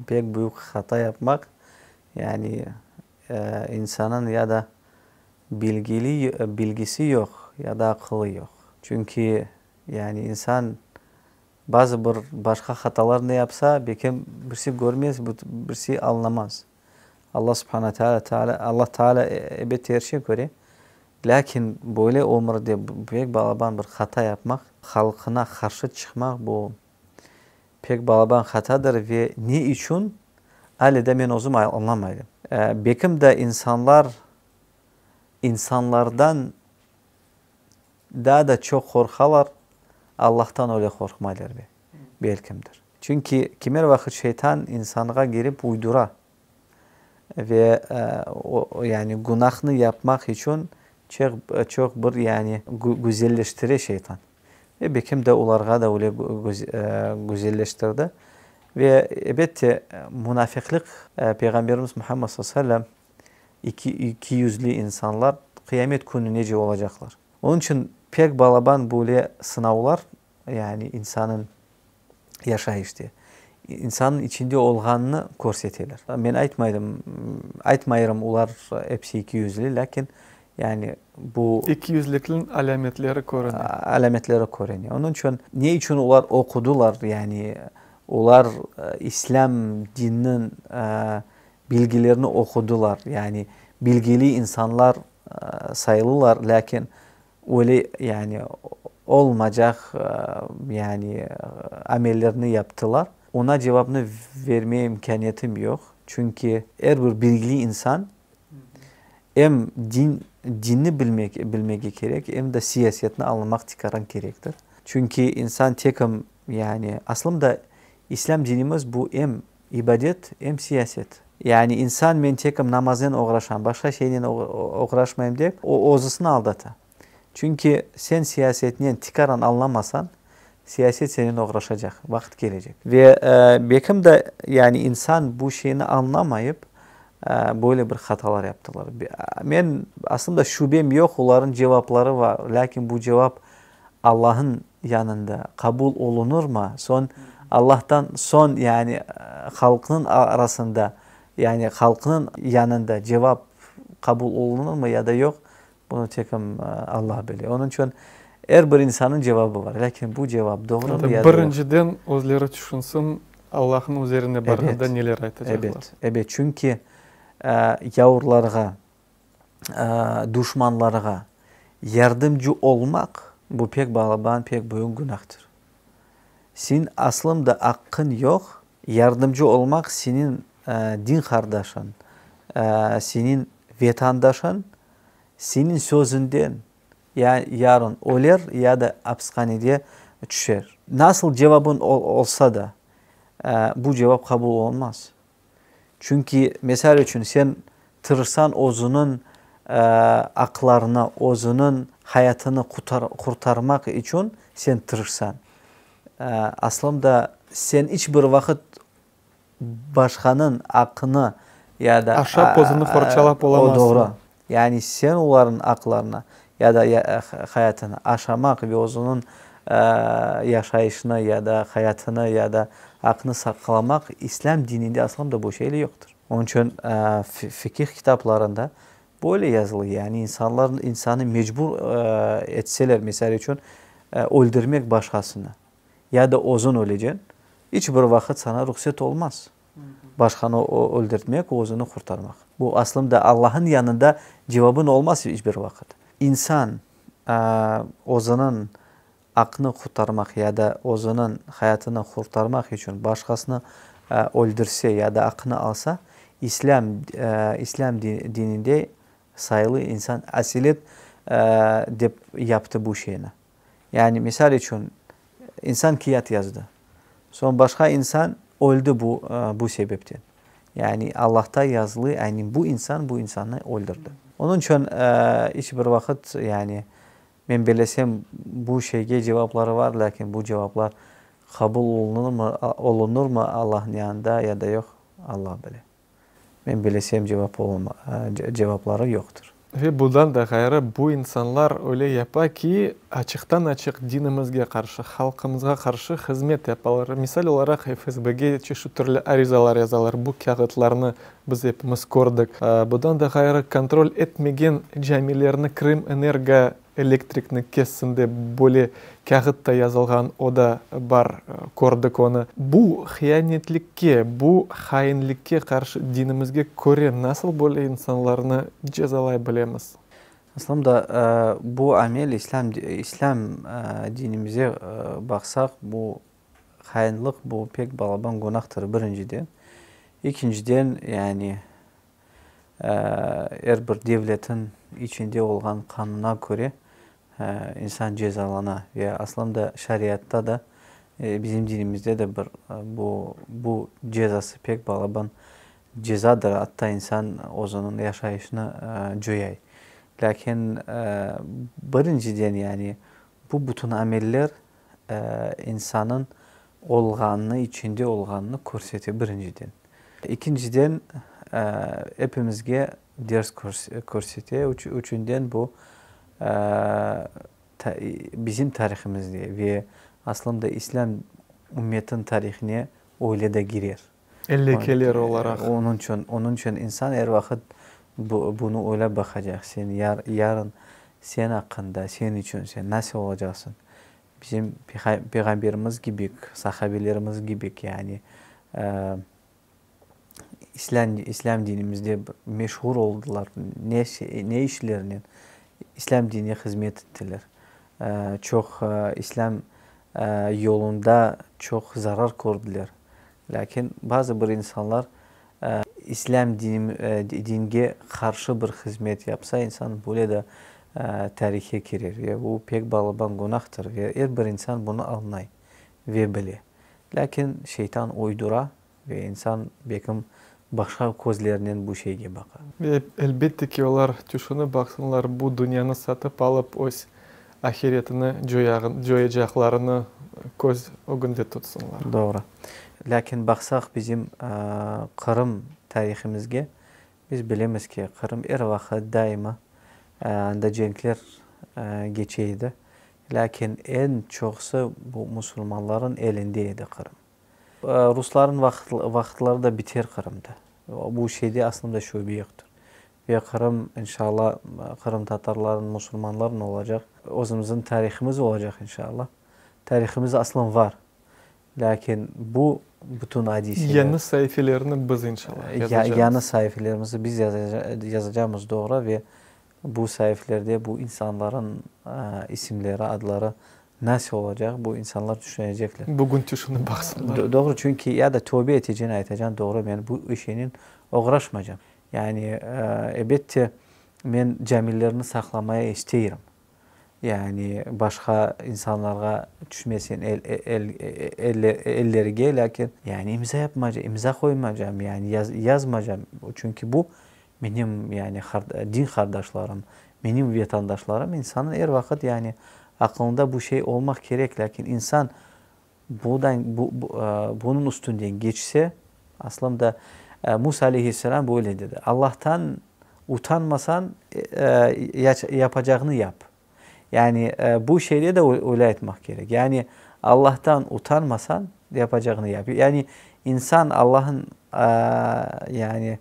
pek büyük hata yapmaq, yani insanıñ ya da bilgili, bilgisi yoq, ya da aqılı yoq. Çünki yani insan bazı bir başqa hatalarnı yapsa, belki birisi körmez, birisi añlamaz. Allah subhana teala, Allah Teala elbette er şey köre. Lâkin böyle ömürde pek balaban bir hata yapmaq, halqına qarşı çıqmaq bu pek balaban hatadır ve ne içün ale de men özüm añlamayım. Bekim de insanlar insanlardan daa da çoq qorqalar, Allahtan öyle qorqmaylar belkimdir. Çünki kimer vaqıt şeytan insanğa girip uydura ve yani günahnı yapmaq içün çoq bir yani güzelleştire şeytan. Ve bekim de olarğa da öyle güzelleştirdi. Ve ebette munafiqlik Peyğamberimiz Muhammed sallallahu aleyhi ve sellem ikiyüzlü insanlar qıyamet künü nece olacaqlar. Onıñ içün pek balaban böyle sınavlar, yani insanıñ yaşayışte, insannıñ içinde olğanını körseteler. Men aytmaydım, aytmayırım, olar episi ikiyüzlü, lâkin yani bu. İkiyüzlükniñ alâmetleri körüne. Alâmetleri körüne. Onıñ içün ne içün olar oqudılar, yani olar islâm dininiñ bilgilerini oqudılar, yani bilgili insanlar sayılılar, lâkin öyle yani olmacaq yani amellerni yaptılar. Oña cevapnı vermeye imkâniyetim yoq, çünki er bir bilgili insan em din dinni bilmek bilmege kerek, em de siyasetni añlamaq tikaran kerektir. Çünki insan tekim yani aslında İslâm dinimiz bu em İbadet, em siyaset. Yani insan men tekim namaznen oğraşam, başqa şeynen oğraşmayım dep, o özüsini aldata. Çünki sen siyasetnen tikaran añlamasañ, siyaset senen oğraşacaq vaqıt kelecek. Ve bekim de yani insan bu şeyni añlamayıp, böyle bir hatalar yaptılar. Men aslında şübem yoq, olarnıñ cevapları var, lâkin bu cevap Allahnıñ yanında qabul olunırmı, soñ Allahtan soñ yani halqnıñ arasında, yani halqnıñ yanında cevap qabul olunırmı ya da yoq, bunı tek Allah bile. Onıñ içün er bir insannıñ cevabı bar, lâkin bu cevap doğrumı ya da yoq. Birinciden özleri tüşünsin, Allahnıñ üzerine barğanda neler aytacaqlar. Ebet, ebet, çünki yavurlarğa duşmanlarğa yardımcı olmaq, bu pek balaban, pek büyük günahtır. Seniñ aslında aqqıñ yoq, yardımcı olmaq seniñ din qardaşıñ, seniñ vetandaşıñ, seniñ sözünden ya yarın öler, ya da apishanede tüşer. Nasıl cevabıñ olsa da, bu cevap qabul olunmaz. Çünki, misal içün, sen tırışsañ özüniñ aqlarını, özüniñ hayatını qurtarmaq içün sen tırışsañ. Aslında, sen iç bir vaqıt başqanıñ aqını ya da. Aşap özüni qorçalap olamazsıñ. O doğru. Yani sen olarnıñ aqlarını ya da hayatını aşamaq ve özüniñ yaşayışını ya da hayatını ya da aqnı saqlamaq İslâm dininde aslan da bu şeyler yoqtır. Onıñ içün fikih kitaplarında böyle yazılı, yani insanlar insanı mecbur etseler, misal içün, öldürmek başqasını ya da özüñ öleceñ, iç bir vaqıt saña ruhset olmaz. Başqanı öldürtmek, özüni qurtarmaq. Bu aslında Allahnıñ yanında cevabıñ olmaz iç bir vaqıt. İnsan özüniñ aqnı qurtarmaq ya da özüniñ hayatını qurtarmaq içün başqasını öldürse ya da aqnı alsa, İslâm İslâm dininde sayılı insan aselet dep yaptı bu şeyni. Yani, misal içün, insan kiyat yazdı. Soñ başqa insan öldi bu, bu sebepten. Yani, Allahta yazılı, yani bu insan bu insannı öldürdi. Onıñ içün iç bir vaqıt, yani, men belesem, bu şeyge cevapları var, lâkin bu cevaplar qabul olunırmı, olunırmı Allahnıñ yanında ya da yoq, Allah bile. Men bilesem cevap cevapları yoqtır. Ve bundan da ğayrı, bu insanlar öyle yapa ki, açıqtan-açıq dinimizge qarşı, halqımızğa qarşı hızmet yapalar. Misal olaraq, FSBge çeşit türlü arizalar yazalar, bu kâğıtlarnı biz epimiz kördik. Bundan da ğayrı, kontrol etmegen camilerni Krımenergo Elektrikni kessin dep böyle kâğıt da yazılğan, o da bar, kördik onı. Bu hiyanetlikke, bu hainlikke qarşı dinimizge köre nasıl böyle insanlarnı cezalay bilemiz? Aslında bu amel İslâm İslâm dinimize baqsaq, bu hainlik, bu pek balaban günahtır, birinciden. Ekinciden, yani er bir devletin içinde olğan qanuna köre insan cezalana ve aslında şariatta da, bizim dinimizde de bir bu bu cezası pek balaban cezadır, atta insan özüniñ yaşayışını coyay. Lâkin birinciden yani bu bütün ameller insanıñ olğanını, içinde olğanını körsete birinciden. Ekinciden, epimizge ders körsete, üçünden bu bizim tarihimizde ve aslında İslâm ümmetiniñ tarihine öyle de kirer. Lekeler olaraq. Onıñ içün, onıñ içün insan er vaqıt bunı oylap baqacaq, sen yarın sen aqqında, sen içün, sen nasıl olacaqsıñ? Bizim Peyğamberimiz kibik, sahabelerimiz kibik, yani İslâm, İslâm dinimizde meşhur oldılar, ne, ne işlerinen İslâm dinine hızmet ettiler. Çoq İslâm yolunda çoq zarar kördiler. Lâkin bazı bir insanlar İslâm dinge qarşı bir hızmet yapsa, insan böyle de tarihe kirer. Ve bu pek balaban günahtır. Ve er bir insan bunı añlay ve bile. Lâkin şeytan uydura ve insan belkim başqa közlernen bu şeyge baqa. Ve elbette ki, olar tüşünip baqsınlar, bu dünyanı satıp alıp öz ahiretini coyacaqlarını köz ögünde tutsınlar. Doğru. Lâkin baqsaq bizim Qırım tarihimizge, biz bilemiz ki, Qırım er vaqıt daima anda cenkler keçe edi. Lâkin eñ çoqusı bu musulmanlarnıñ elinde edi Qırım. Ruslarnıñ vaqıtları da biter Qırımda. Bu şeyde aslında şübe yoqtır. Ve Qırım, inşalla, qırımtatarlarnıñ, musulmanlarnıñ olacaq. Özümizniñ tarihimiz olacaq, inşalla. Tarihimiz aslın var. Lâkin bu bütün adiseler. Yañı saifelerni biz, inşalla, yazacağımız. Yañı saifelerimizni biz yazacağımız, doğru, ve bu saifelerde bu insanlarnıñ isimleri, adları nasıl olacaq, bu insanlar tüşünecekler. Bugün tüşünip baqsınlar. Doğru, çünki ya da tövbe eteceksin, aytacañ, doğru, men bu işnen oğraşmaycam. Yani, elbette, men camilerni saqlamaya isteyrim. Yani, başqa insanlarğa tüşmesin ellerge, lâkin, yani, imza yapmaycam, imza qoymaycam, yani, yazmaycam, çünki bu menim, yani, din qardaşlarım, menim vetandaşlarım, insannıñ er vaqıt, yani, aqılında bu şey olmaq kerek, lâkin insan Budan, bu, bunıñ üstünden keçse, aslında Musa aleyhisselâm böyle dedi, Allahtan utanmasañ, yapacağını yap. Yani bu şeyde de öyle aytmaq kerek. Yani Allahtan utanmasañ, yapacağını yap. Yani insan Allahın, yani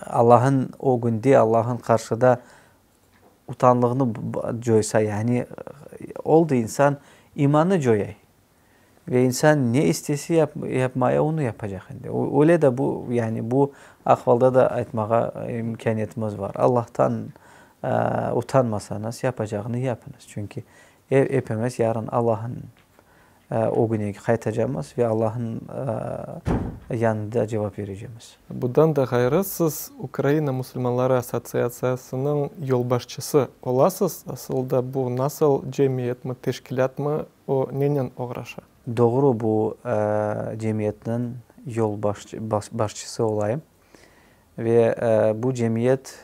Allahın ögünde, Allahın qarşıda utanlığını coysa, yani oldı insan imanı coyay. Ve insan ne istese yapmaya, onı yapacaq endi. Öyle de bu, yani bu ahvalda da aytmağa imkâniyetimiz var. Allahtan utanmasañız, yapacağını yapıñız. Çünki epimiz yarın Allahın ögüne qaytacamız ve Allahnıñ yanında cevap berecemiz. Bundan da ğayrı, siz Ukraina musulmanları assotsiatsiyasınıñ yolbaşçısı olasız. Asıl da bu nasıl cemiyetmi, teşkilâtmı, o nenen oğraşa? Doğru, bu cemiyetniñ yolbaşçısı olayım. Ve bu cemiyet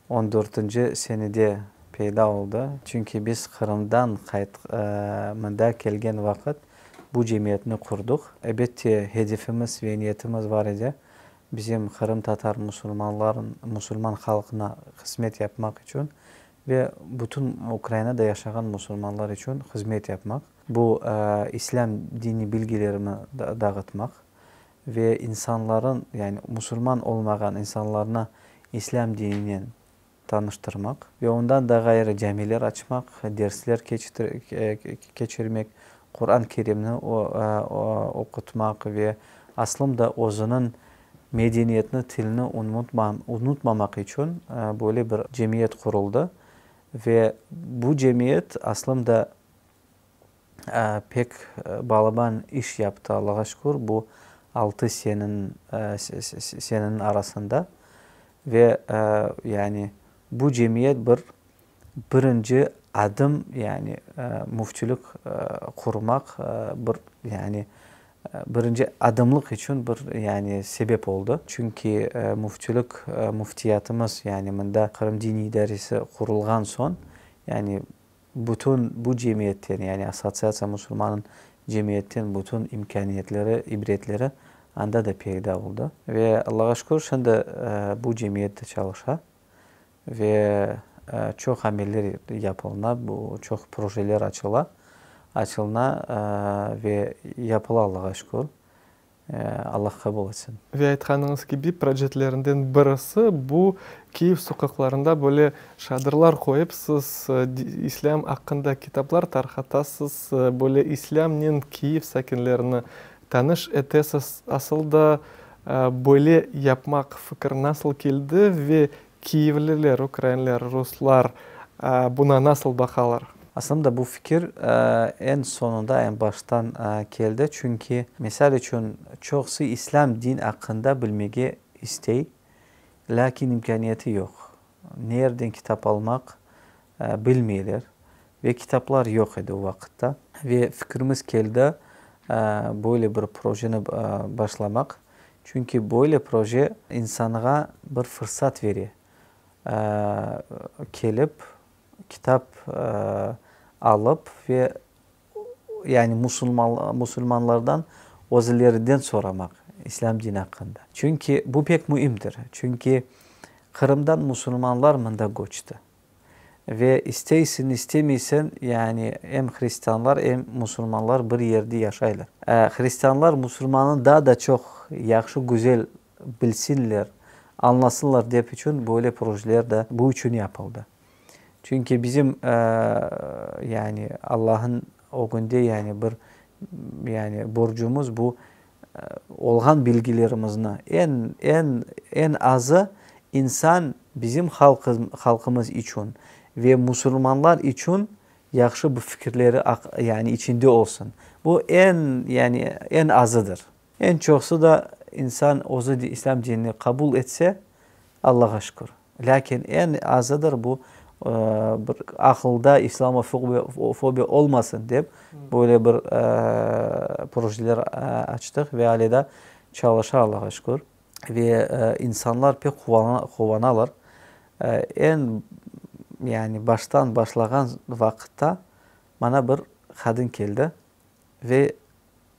2014-nci senede peyda oldı, çünki biz Qırımdan qayt mında kelgen vaqıt bu cemiyetni qurduq. Elbette, hedefimiz ve niyetimiz bar edi, bizim qırımtatar musulmanların, musulman halqına hızmet yapmaq içün ve bütün Ukrainada yaşağan musulmanlar içün hızmet yapmaq, bu İslâm dini bilgilerini dağıtmaq ve insanların, yani musulman olmağan insanlarnı İslâm dininen tanıştırmaq ve ondan da ğayrı camiler açmaq, dersler keçirmek, Quran Kerimni oqutmaq ve aslında özüniñ. medeniyetni, tilni unutmamaq içün böyle bir cemiyet quruldı. Ve bu cemiyet aslında pek balaban iş yaptı, Allağa şükür, bu altı seneniñ arasında. Ve yani bu cemiyet bir birinci adım, yani müftülük qurmaq bir yani birinci adımlıq içün bir yani sebep oldı. Çünki müftülük, müftiyatımız, yani mında Qırım Diniy İdaresi qurulğan soñ, yani bütün bu cemiyetten, yani Assotsiatsiya musulmanıñ cemiyetten bütün imkâniyetleri, ibretleri anda da peyda oldı. Ve Allağa şükür, şimdi bu cemiyet de çalışa ve çoq ameller yapılına, bu çoq projeler açıla, açılına ve yapıla, Allağa şükür. Allah qabul etsin. Ve aytqanıñız kibi, projetlerinden birisi bu, Kiyev soqaqlarında böyle şadırlar qoyıp, siz İslâm aqqında kitaplar tarqatasız, böyle İslâmnen Kiyev sakinlerini tanış etesiz. Asıl da böyle yapmaq fikir nasıl keldi ve Kiyevliler, ukrainler, ruslar buna nasıl baqalar? Aslında bu fikir eñ soñunda, eñ baştan keldi, çünki, misal içün, çoqusı islâm din aqqında bilmege istey, lâkin imkâniyeti yoq. Ne yerden kitap almaq bilmeyler ve kitaplar yoq edi o vaqıtta. Ve fikrimiz keldi böyle bir projeni başlamaq, çünki böyle proje insanğa bir fırsat bere, kelip, kitap alıp ve yani musulmanlardan özlerinden soramaq İslâm dini aqqında. Çünki bu pek müimdir. Çünki Qırımdan musulmanlar mında köçti. Ve isteysiñ, istemeysiñ, yani em hristianlar, em musulmanlar bir yerde yaşaylar. Hristianlar musulmannı daa da çoq yahşı, güzel bilsinler, añlasınlar dep içün böyle projeler de bu içün yapıldı. Çünki bizim, yani Allahnıñ ögünde yani bir yani borcumız bu olğan bilgilerimizni eñ, eñ, eñ azı insan bizim halqımız içün ve musulmanlar içün yahşı bir fikirleri yani içinde olsun. Bu eñ, yani eñ azıdır. Eñ çoqsu da insan özü İslâm dinini qabul etse, Allağa şükür. Lâkin eñ azıdır bu bir aqılda islamofobiya olmasın dep böyle bir projeler açtıq ve ale da çalışa, Allağa şükür. Ve insanlar pek quvanalar. Eñ yani baştan başlağan vaqıtta maña bir qadın keldi ve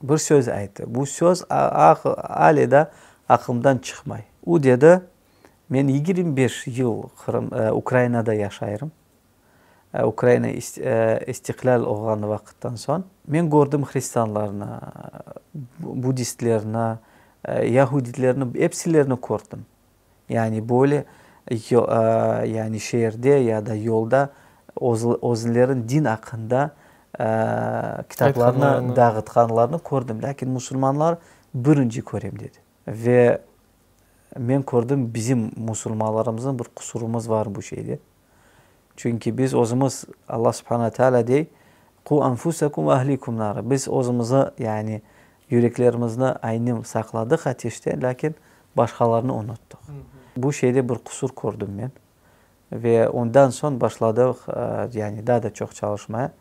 bir söz ayttı. Bu söz ale da aqlımdan çıqmay. O dedi, Men 25 yıl Qırım, Ukrainada yaşayırım. Ukraina istiqlâl olğan vaqıttan soñ. Men kördim hristianlarnı, buddistlerni, yahuditlerni, epsilerini kördim. Yani böyle, yani şeerde ya da yolda özleriniñ din aqqında kitaplarnı dağıtqanlarını kördim. Lâkin musulmanlar birinci körem, dedi. Ve men kördim, bizim musulmanlarımıznıñ bir qusurımız var bu şeyde. Çünki biz özümiz, Alla subhana teala dey, Qu anfusakum ve ahlikum nara. Biz özümizni, yani yüreklerimizni aynim saqladıq ateşten, lâkin başqalarnı unuttıq. Bu şeyde bir qusur kördim men. Ve ondan soñ başladıq, yani daa da çoq çalışmaya.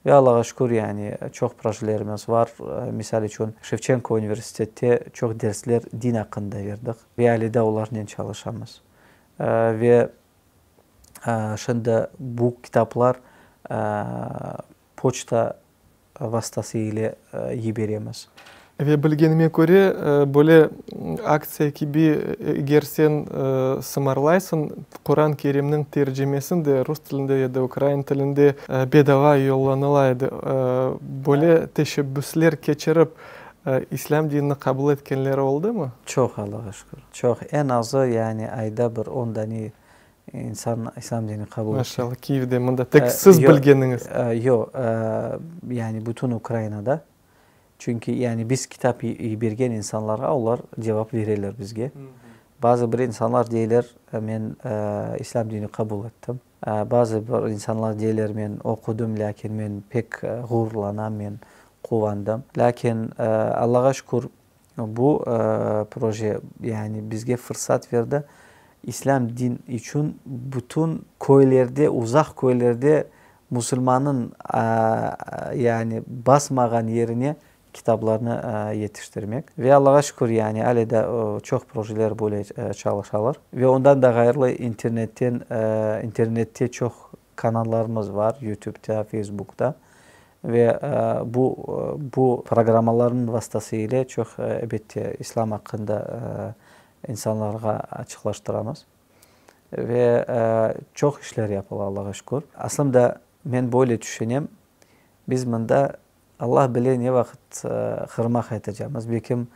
Ve Allağa şükür, yani çoq projelerimiz var. Misal içün, Şevçenko universitette çoq dersler din aqqında berdik ve ale daa olarnen çalışamız. Ve şimdi bu kitaplar poçta vastası ile yiberemiz. Ve bilgenime köre, böyle aktsiya kibi, eger sen sımarlaysıñ, Quran Kerimniñ tercimesini de rus tilinde ya da ukrain tilinde bedava yollanıla edi. Böyle teşebbüsler keçirip, İslâm dinini qabul etkenleri oldımı? Çoq, Allağa şükür, çoq. Eñ azı, yani ayda bir on dane İnsan İslâm dinini qabul etti. Maşallah, Kiyevde, mında tek siz bilgeniñiz. Yoq, yani bütün Ukrainada. Çünki yani biz kitap yibergen insanlarğa olar cevap bereler bizge. Bazı bir insanlar deyler, men İslâm dinini qabul ettim. Bazı bir insanlar deyler, men oqudım, lâkin men pek ğururlanam, men quvandım. Lâkin, Allağa şükür, bu proje, yani bizge fırsat berdi, İslâm din içün bütün köylerde, uzaq köylerde musulmannıñ, yani basmağan yerine kitaplarnı yetiştirmek. Ve Allağa şükür, yani ale de çoq projeler böyle çalışalar. Ve ondan da ğayrı internetten, internette çoq kanallarımız bar, YouTubeta, Facebookta. Ve bu, bu programmalarnıñ vastası ile çoq, elbette, İslâm aqqında insanlarğa açıqlaştıramız. Ve çoq işler yapıla, Allağa şükür. Aslında, men böyle tüşünem, biz mında Allah bile ne vaqıt Qırımğa qaytacamız, belkim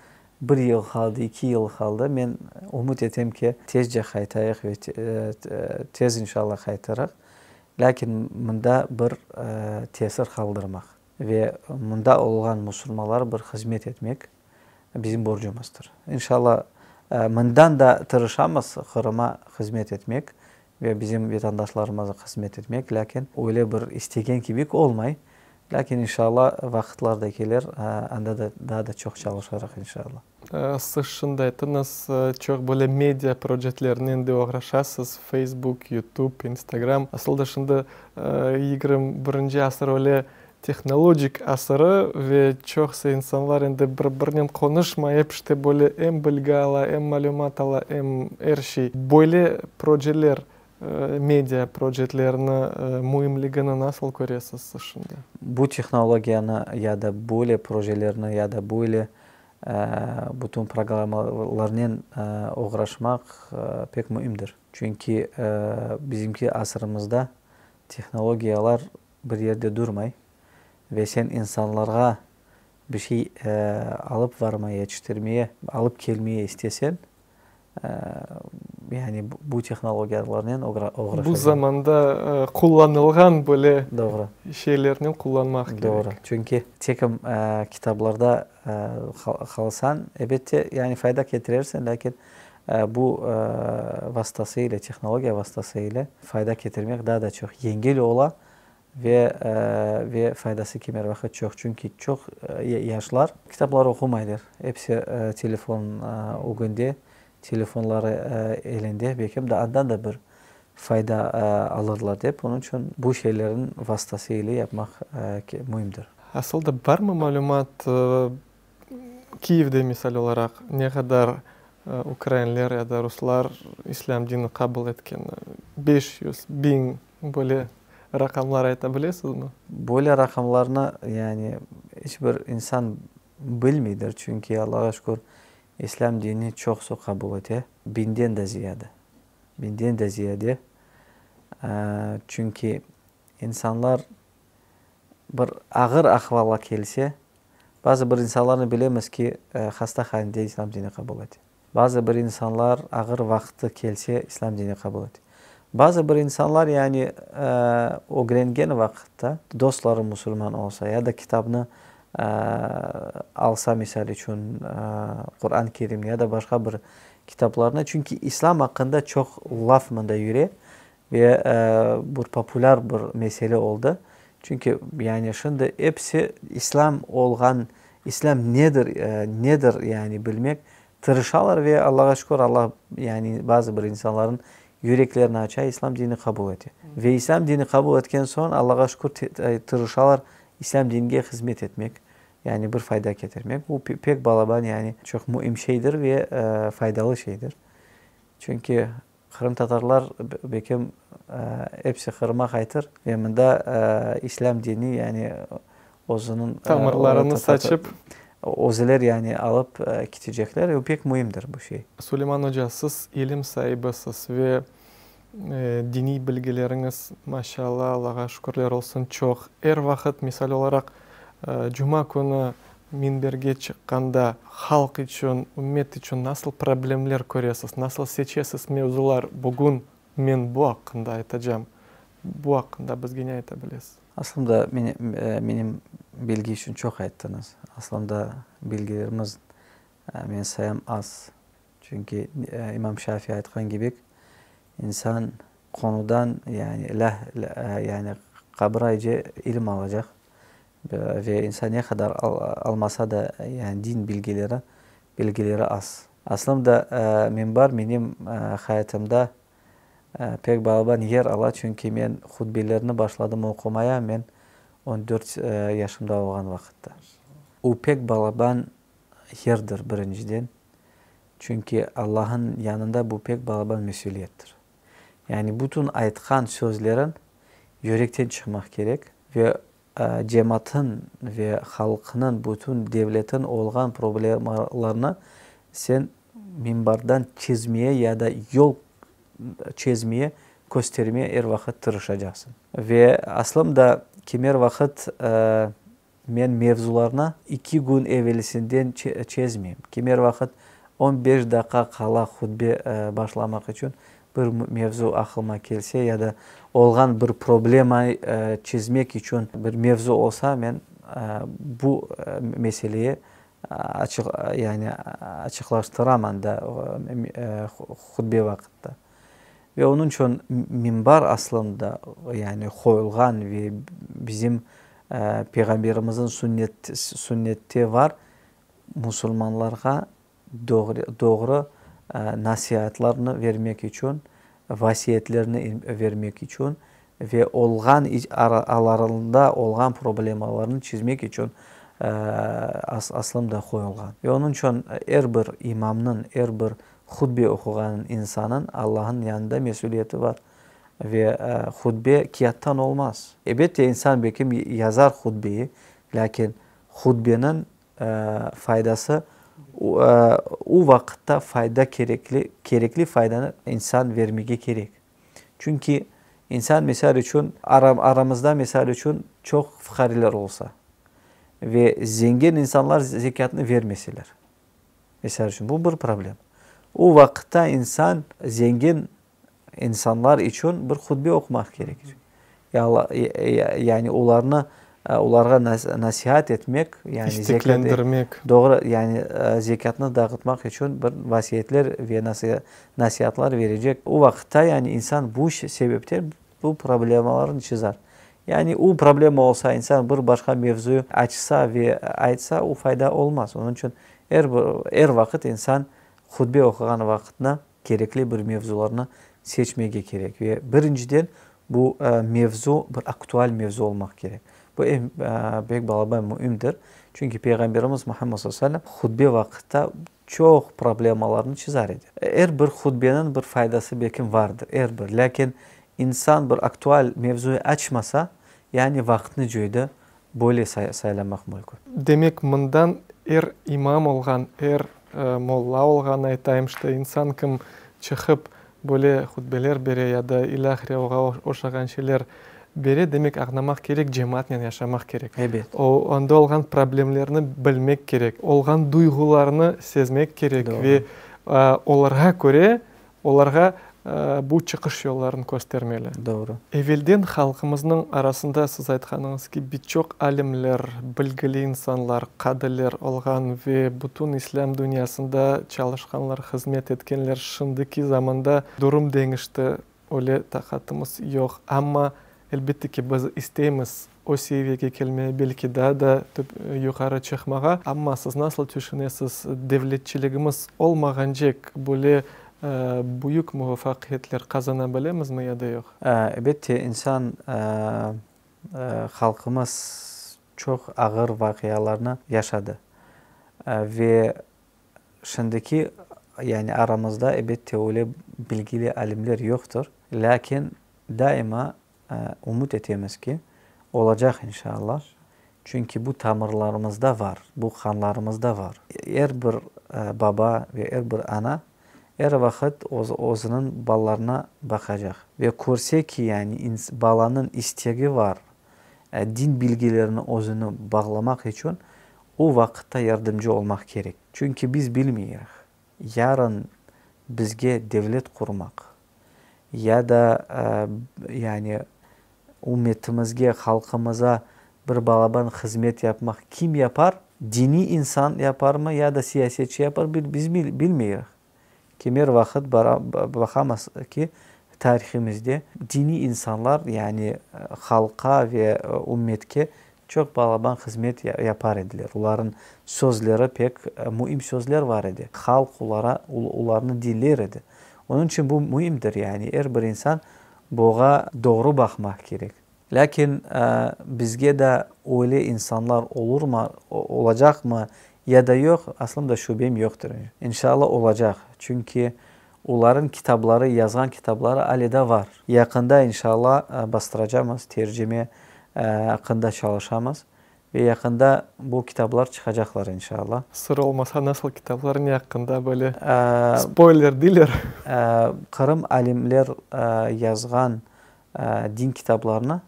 bir yıl qaldı, eki yıl qaldı. Men ümüt etem ki, tezce qaytayıq ve tez inşallah qaytarıq. Lâkin mında bir tesir qaldırmaq ve mında olğan musulmanlara bir hızmet etmek bizim borcumızdır. İnşallah, mından da tırışamız Qırıma hızmet etmek ve bizim vetandaşlarımızğa hızmet etmek, lâkin öyle bir istegen kibik olmay. Lâkin inşallah vaqıtlar da kelir, anda da daa da çoq çalışırıq inşallah. Siz şimdi ayttıñız, çoq böyle media projetlerinen de oğraşasız, Facebook, YouTube, Instagram. Asıl da şimdi 21-nci asır öyle tehnologik asırı ve çoqsı insanlar endi bir-birinen qonuşmayıp, işte böyle em bilgi ala, em malümat ala, em er şey. Böyle projeler, media projetlerini müimligini nasıl köresiz siz şimdi? Bu tehnologiyanı ya da böyle projelerni ya da böyle bütün programmalarnen oğraşmaq pek müimdir. Çünki bizimki asırımızda tehnologiyalar bir yerde durmay ve sen insanlarğa bir şey alıp varmaya, yetiştirmeye, alıp kelmeye istesen, yani bu tehnologiyalarnen oğraşacaq. Bu zamanda qullanılğan böyle şeylernen qullanmaq kerek. Doğru. Çünki tekim kitaplarda qalsañ, elbette, yani fayda ketirersiñ, lâkin bu vastası ile, tehnologiya vastası ile fayda ketirmek daa da çoq yengil ola ve ve faydası kimer vaqıt çoq. Çünki çoq yaşlar kitaplar oqumaylar, episi telefon ögünde, telefonları elinde, belki de andan da bir fayda alırlar dep, onıñ içün bu şeylerniñ vastası ile yapmaq müimdir. Asıl da barmı malümat, Kiyevde, misal olaraq, ne qadar ukrainler ya da ruslar islâm dinini qabul etkeni? 500, 1000, böyle raqamlar ayta bilesizmi? Böyle raqamlarnı, yani, iç bir insan bilmeydir, çünki, Allağa şükür, islâm dinini çoqusı qabul ete, biñden de ziyade, biñden de ziyade, çünki insanlar bir ağır ahvalğa kelse, bazı bir insanlarnı bilemiz ki, hastahanede islâm dinini qabul ete. Bazı bir insanlar ağır vaqtı kelse, islâm dinini qabul ete. Bazı bir insanlar, yani, ögrengen vaqıtta, dostları musulman olsa ya da kitabnı alsa, misal içün, Quran-ı Kerimni ya da başqa bir kitaplarnı, çünki islâm aqqında çoq laf mında yüre ve bir populâr bir mesele oldı. Çünki, yani, şimdi episi islâm olğan, islâm nedir, nedir, yani, bilmek tırışalar ve Allağa şükür, Alla, yani, bazı bir insanlarnıñ yüreklerini aça, islâm dinini qabul ete. Ve islâm dinini qabul etken soñ, Allağa şükür, tırışalar islâm dinge hızmet etmek, yani, bir fayda ketirmek. Bu pek balaban, yani, çoq müim şeydir ve faydalı şeydir. Çünki Qırımtatarlar bekim episi Qırıma qaytır ve mında islâm dini yani özüniñ Tamırlarını saçıp. Özüler yani alıp ketecekler ve pek müimdir bu şey. Suleyman oca, siz ilim saibisiz ve diniy bilgileriñiz, maşallah, Allağa şükürler olsun, çoq. Er vaqıt, misal olaraq, cuma künü Minberge çıqqanda halq içün, ümmet içün nasıl problemler köresiz, nasıl seçesiz mevzular, bugün men bu aqqında aytacam, bu aqqında bizge ne ayta bilesiz? Aslında, menim. Bilgi içün çoq ayttıñız. Aslında bilgilerimiz, men sayam, az. Çünki İmam Şafi aytqan kibi, insan qonudan, yani yani qabırayce ilim alacaq. Ve insan ne qadar almasa da, yani din bilgileri, bilgileri az. Aslında minbar menim hayatımda pek balaban yer ala, çünki men hutbelerni başladım oqumaya men 14 yaşımda olğan vaqıtta. O pek balaban yerdir birinciden, çünki Allah'ın yanında bu pek balaban mesüliyettir. Yani bütün aytqan sözleriñ yürekten çıqmaq kerek ve cemaatın ve halqnıñ, bütün devletin olğan problemalarını sen minbardan çezmeye ya da yol çezmeye, köstermeye er vaqıt tırışacaqsıñ. Ve aslında kimer vaqıt men mevzularnı 2 kün evelisinden çezmeyim. Kimer vaqıt 15 daqqa qala hutbe başlamaq içün bir mevzu aqlıma kelse ya da olğan bir problema çezmek içün bir mevzu olsa, men bu meseleye açıq, yani açıqlaştıraman da hutbe vaqıtta. Ve onıñ içün minbar aslında yani qoyulğan ve bizim Peyğamberimizniñ sünnet, sünnette var musulmanlarğa doğru, doğru nasiatlarnı vermek içün, vasiyetlerni vermek içün ve olğan aralarında olğan problemalarnı çezmek içün aslında qoyulğan. Ve onıñ içün er bir imamnıñ, er bir hutbe oquğan insanıñ Allahnıñ yanında mesüliyeti var. Ve hutbe kâğıttan olmaz. Elbette, insan belki yazar hutbeyi, lâkin hutbeniñ faydası o vaqıtta fayda kerekli, kerekli faydanı insan vermege kerek. Çünki insan, misal içün, aramızda, misal içün, çoq fuqareler olsa ve zengin insanlar zekâtnı vermeseler, misal içün, bu bir problem. O vaqıtta insan zengin insanlar içün bir hutbe oqumaq kerek. Yani olarnı olarğa nasihat etmek, yani İsteklendirmek. Doğru, yani zekâtnı dağıtmaq içün bir vasiyetler ve nasihatlar verecek. O vaqıtta yani insan bu sebepten bu problemalarnı çizer. Yani o problema olsa, insan bir başqa mevzuyu açsa ve aytsa, o fayda olmaz. Onıñ içün er bir, er vaqıt insan hutbe oquğan vaqıtına kerekli bir mevzularnı seçmege kerek. Ve birinciden bu mevzu bir aktual mevzu olmaq kerek. Bu eñ pek balaban müimdir. Çünki Peyğamberimiz Muhammed sallallahu aleyhi ve sellem hutbe vaqıtta çoq problemalarnı çizer edi. Er bir hutbeniñ bir faydası belki vardır, er bir. Lâkin insan bir aktual mevzuyu açmasa, yani vaqıtnı coydı, böyle saylamaq mümkün. Demek, mından er imam olğan, er molla olğan, aytayım, işte, insan kim çıqıp böyle hutbeler bere ya da ilâhre oğa oşağan şeyler bere, demek, añlamaq kerek, cemaatnen yaşamaq kerek. Ebet. O anda olğan problemlerni bilmek kerek, olğan duyğularnı sezmek kerek ve olarğa köre olarğa bu çıqış yollarını köstermeli. Doğru. Evelden halqımıznıñ arasında, siz aytqanıñız kibi, çoq alimler, bilgili insanlar, qadıler olğan ve bütün islâm dünyasında çalışqanlar, hızmet etkenler. Şimdiki zamanda durum deñişti, öyle taqatımız yoq. Amma, elbette ki, biz isteymiz o seviyege kelmeye, belki daa da yuqarı çıqmağa. Amma siz nasıl tüşünesiz, devletçiligimiz olmağancek böyle büyük muvafaqiyetler qazana bilemizmi ya da yoq? Elbette, insan, halqımız çoq ağır vaqialarnı yaşadı. Ve şimdiki, yani aramızda, elbette, öyle bilgili alimler yoqtır. Lâkin daima ümüt etemiz ki, olacaq, inşallah. Çünki bu tamırlarımızda var, bu qanlarımızda var. Er bir baba ve er bir ana er vaqıt özüniñ balalarına baqacaq. Ve körse ki, yani balanıñ istegi var din bilgilerini özüni bağlamaq içün, o vaqıtta yardımcı olmaq kerek. Çünki biz bilmeyik, yarın bizge devlet qurmaq ya da yani ümmetimizge, halqımıza. bir balaban hızmet yapmaq kim yapar? Diniy insan yaparmı ya da siyasetçi yapar, biz bilmeyik. Kimer vaqıt baqamız ki, tarihimizde diniy insanlar, yani halqqa ve ümmetke çoq balaban hızmet yapar ediler. Olarnıñ sözleri pek müim sözler var edi. Halq olara, olarnı diñler edi. Onıñ içün bu müimdir, yani er bir insan buğa doğru baqmaq kerek. Lâkin bizge de öyle insanlar olurmı, olacaqmı ya da yoq, aslında şübem yoqtır. İnşalla olacaq, çünki olarnıñ kitapları, yazğan kitapları ale da var. Yaqında inşalla bastıracamız, tercime aqqında çalışamız ve yaqında bu kitaplar çıqacaqlar inşalla. Sır olmasa, nasıl kitaplar, ne aqqında böyle spoyler deyler? Qırım alimler yazğan din kitaplarını,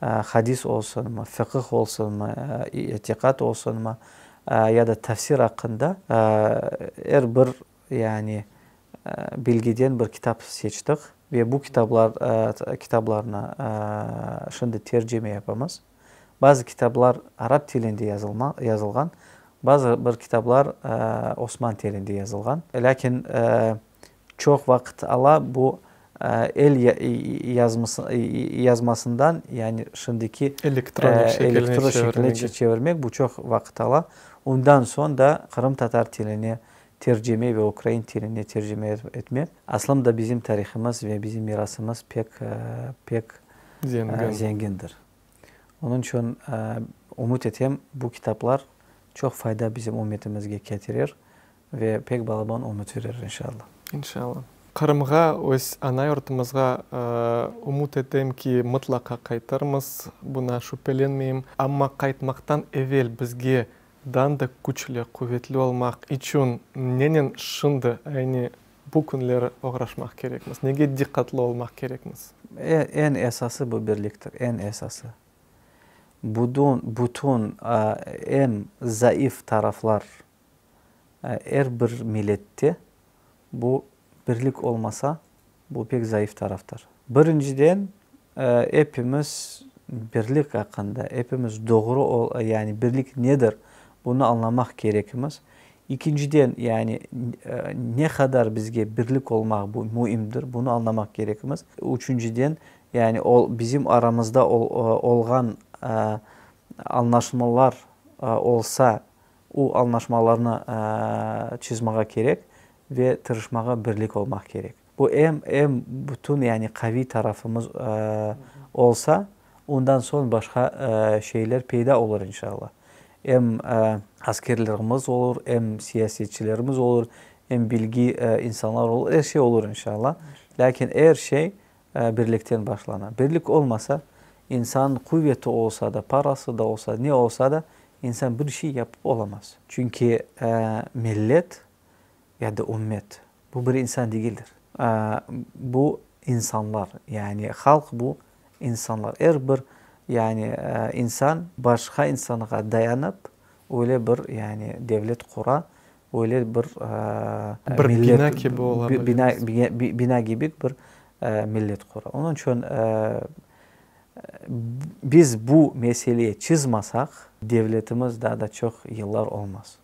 hadis olsunmı, fıqıh olsunmı, itiqat olsunmı ya da tefsir aqqında er bir yani bilgiden bir kitap seçtik ve bu kitaplar kitaplarnı şimdi tercime yapamız. Bazı kitaplar arap tilinde yazılma, yazılğan, bazı bir kitaplar osman tilinde yazılğan. Lâkin çoq vaqıt ala bu el yazmasından, yani şimdiki elektronik şekline çevirmek, bu çoq vaqıt ala. Ondan soñ da qırımtatar tiline tercime ve ukrain tiline tercime etmek. Aslında bizim tarihımız ve bizim mirasımız pek, pek zengindir. Onıñ içün ümüt etem, bu kitaplar çoq fayda bizim ümmetimizge ketirir ve pek balaban ümüt verir, inşallah. İnşallah. Qırımğa, öz ana yurtumızğa, ümüt etem ki, mıtlaqa qaytırmız, buna şübhelenmeyim. Amma qaytmaqtan evel bizge dan da küçlü, quvetli olmaq içün nenen şimdi, aynı bu künleri oğraşmaq kerekmiz? Nege diqqatlı olmaq kerekmiz? Eñ esası bu birliktir, eñ esası. Bütün eñ zayıf taraflar er bir millette bu birlik olmasa, bu pek zayıf taraftır. Birinciden, epimiz birlik aqqında, epimiz doğru, yani birlik nedir, bunı añlamaq kerekimiz. Ekinciden, yani ne qadar bizge birlik olmaq bu müimdir, bunı añlamaq kerekimiz. Üçünciden, yani bizim aramızda olğan añlaşmalar olsa, o añlaşmalarnı çizmağa kerek ve tırışmağa birlik olmaq kerek. Bu em, em bütün yani qaviy tarafımız olsa, ondan soñ başqa şeyler peyda olur inşallah. Em askerlerimiz olur, em siyasetçilerimiz olur, em bilgi insanlar olur, er şey olur inşallah. Lâkin er şey birlikten başlana. Birlik olmasa, insan quveti olsa da, parası da olsa, ne olsa da, insan bir şey yapıp olamaz. Çünki millet ya da ümmet, bu bir insan degildir. Bu insanlar, yani halq bu insanlar. Er bir yani insan başqa insanğa dayanıp, öyle bir yani devlet qura, öyle bir Bir millet, bina kibi ola bina, bina kibi bir millet qura. Onıñ içün biz bu meseleyi çizmasaq, devletimiz daa da çoq yıllar olmaz.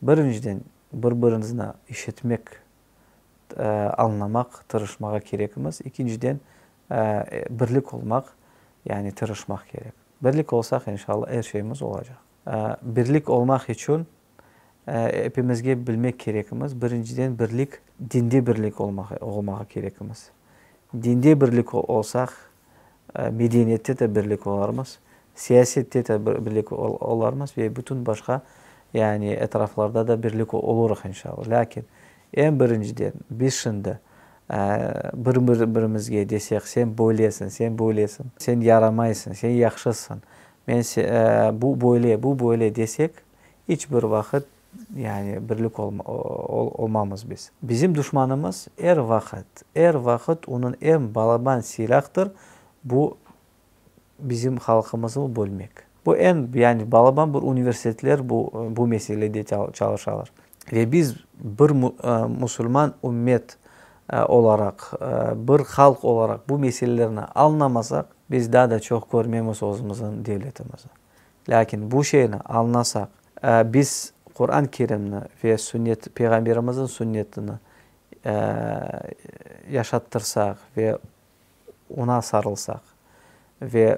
Birinciden, bir-birimizni işitmek, añlamaq tırışmağa kerekmiz. Ekinciden, birlik olmaq, yani tırışmaq kerek. Birlik olsaq, inşallah, er şeyimiz olacaq. Birlik olmaq içün epimizge bilmek kerekimiz, birinciden, birlik, dinde birlik olmağa kerekimiz. Dinde birlik olsaq, medeniyette de birlik olarmız, siyasette de birlik olarmız ve bütün başqa, yani etraflarda da birlik olurıq, inşallah. Lâkin, eñ birinciden, biz şimdi bir-birimizge desek, sen böylesiñ, sen böylesiñ, sen yaramaysıñ, sen yahşısıñ, men bu böyle, bu böyle desek, iç bir vaqıt, yani birlik olmamız biz. Bizim duşmanımız er vaqıt, er vaqıt onıñ eñ balaban silâhtır, bu bizim halqımıznı bölmek. Bu eñ, yani balaban bir universitetler bu, bu meselede çalışalar. Ve biz bir musulman ümmet olaraq, bir halq olaraq bu meselelerni añlamasaq, biz daa da çoq körmemiz özümizniñ devletimizni. Lâkin bu şeyni añlasaq, biz Quran Kerimni ve sünnet, Peyğamberimizniñ sünnetini yaşattırsaq ve oña sarılsaq ve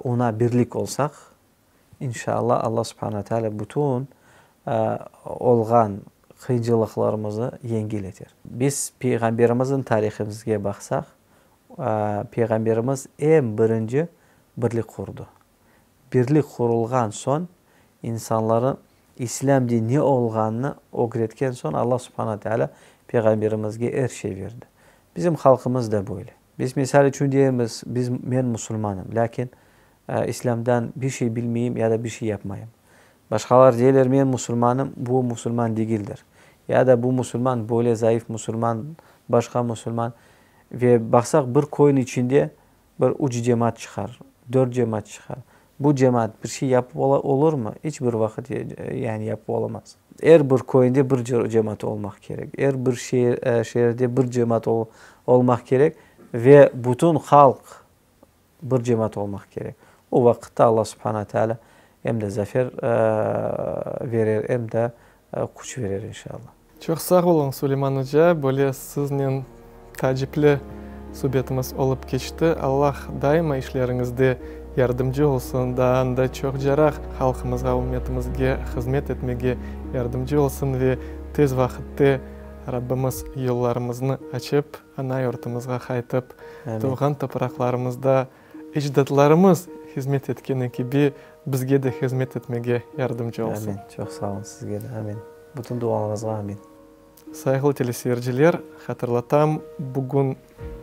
oña birlik olsaq, inşallah, Alla Subhane Teala bütün olğan qıyıncılıqlarımıznı yengil eter. Biz Peyğamberimizniñ tarihimizge baqsaq, Peyğamberimiz eñ birinci birlik qurdı. Birlik qurulğan soñ, insanları İslâm dini ne olğanını ögretken soñ Alla Subhane Teala Peyğamberimizge er şey berdi. Bizim halqımız da böyle. Biz, misal içün, deymiz, biz, men musulmanım, lâkin İslâmdan bir şey bilmeyim ya da bir şey yapmayım. Başqalar deyler, men musulmanım, bu musulman degildir. Ya da bu musulman böyle zayıf musulman, başqa musulman. Ve baqsaq, bir köyniñ içinde bir üç cemaat çıqar, dört cemaat çıqar. Bu cemaat bir şey yapıp olurmı? İç bir vaqıt yani yapıp olamaz. Er bir köyünde bir cemaat olmaq kerek. Er bir şeerde bir cemaat olmaq kerek ve bütün halq bir cemaat olmaq kerek. O vaqıtta Alla Subhana Teala em de zafer verer, em de küç verer, inşalla. Çoq sağ oluñ, Suleyman oca, böyle siznen taacipli subetimiz olıp keçti. Allah daima işleriñizde yardımcı olsun, daa da çoqcaraq halqımızğa, ümmetimizge hızmet etmege yardımcı olsun ve tez vaqıtte Rabbimiz yollarımıznı açıp, ana yurtımızğa qaytıp, tuvğan topraqlarımızda ecdatlarımız hizmet etkeni kibi bizge de hizmet etmege yardımcı olsun. Amin. Çoq sağ olun sizge de. Amin. Bütün dualarıñızğa amin. Sayğılı teleseyirciler, hatırlatam, bugün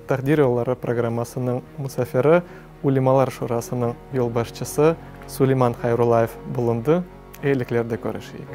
Taqdir yolları programmasınıñ musafiri Ulemalar Şurasınıñ yolbaşçısı Suleyman Hayrullayev bulundı. Eyiliklerde körüşeyik.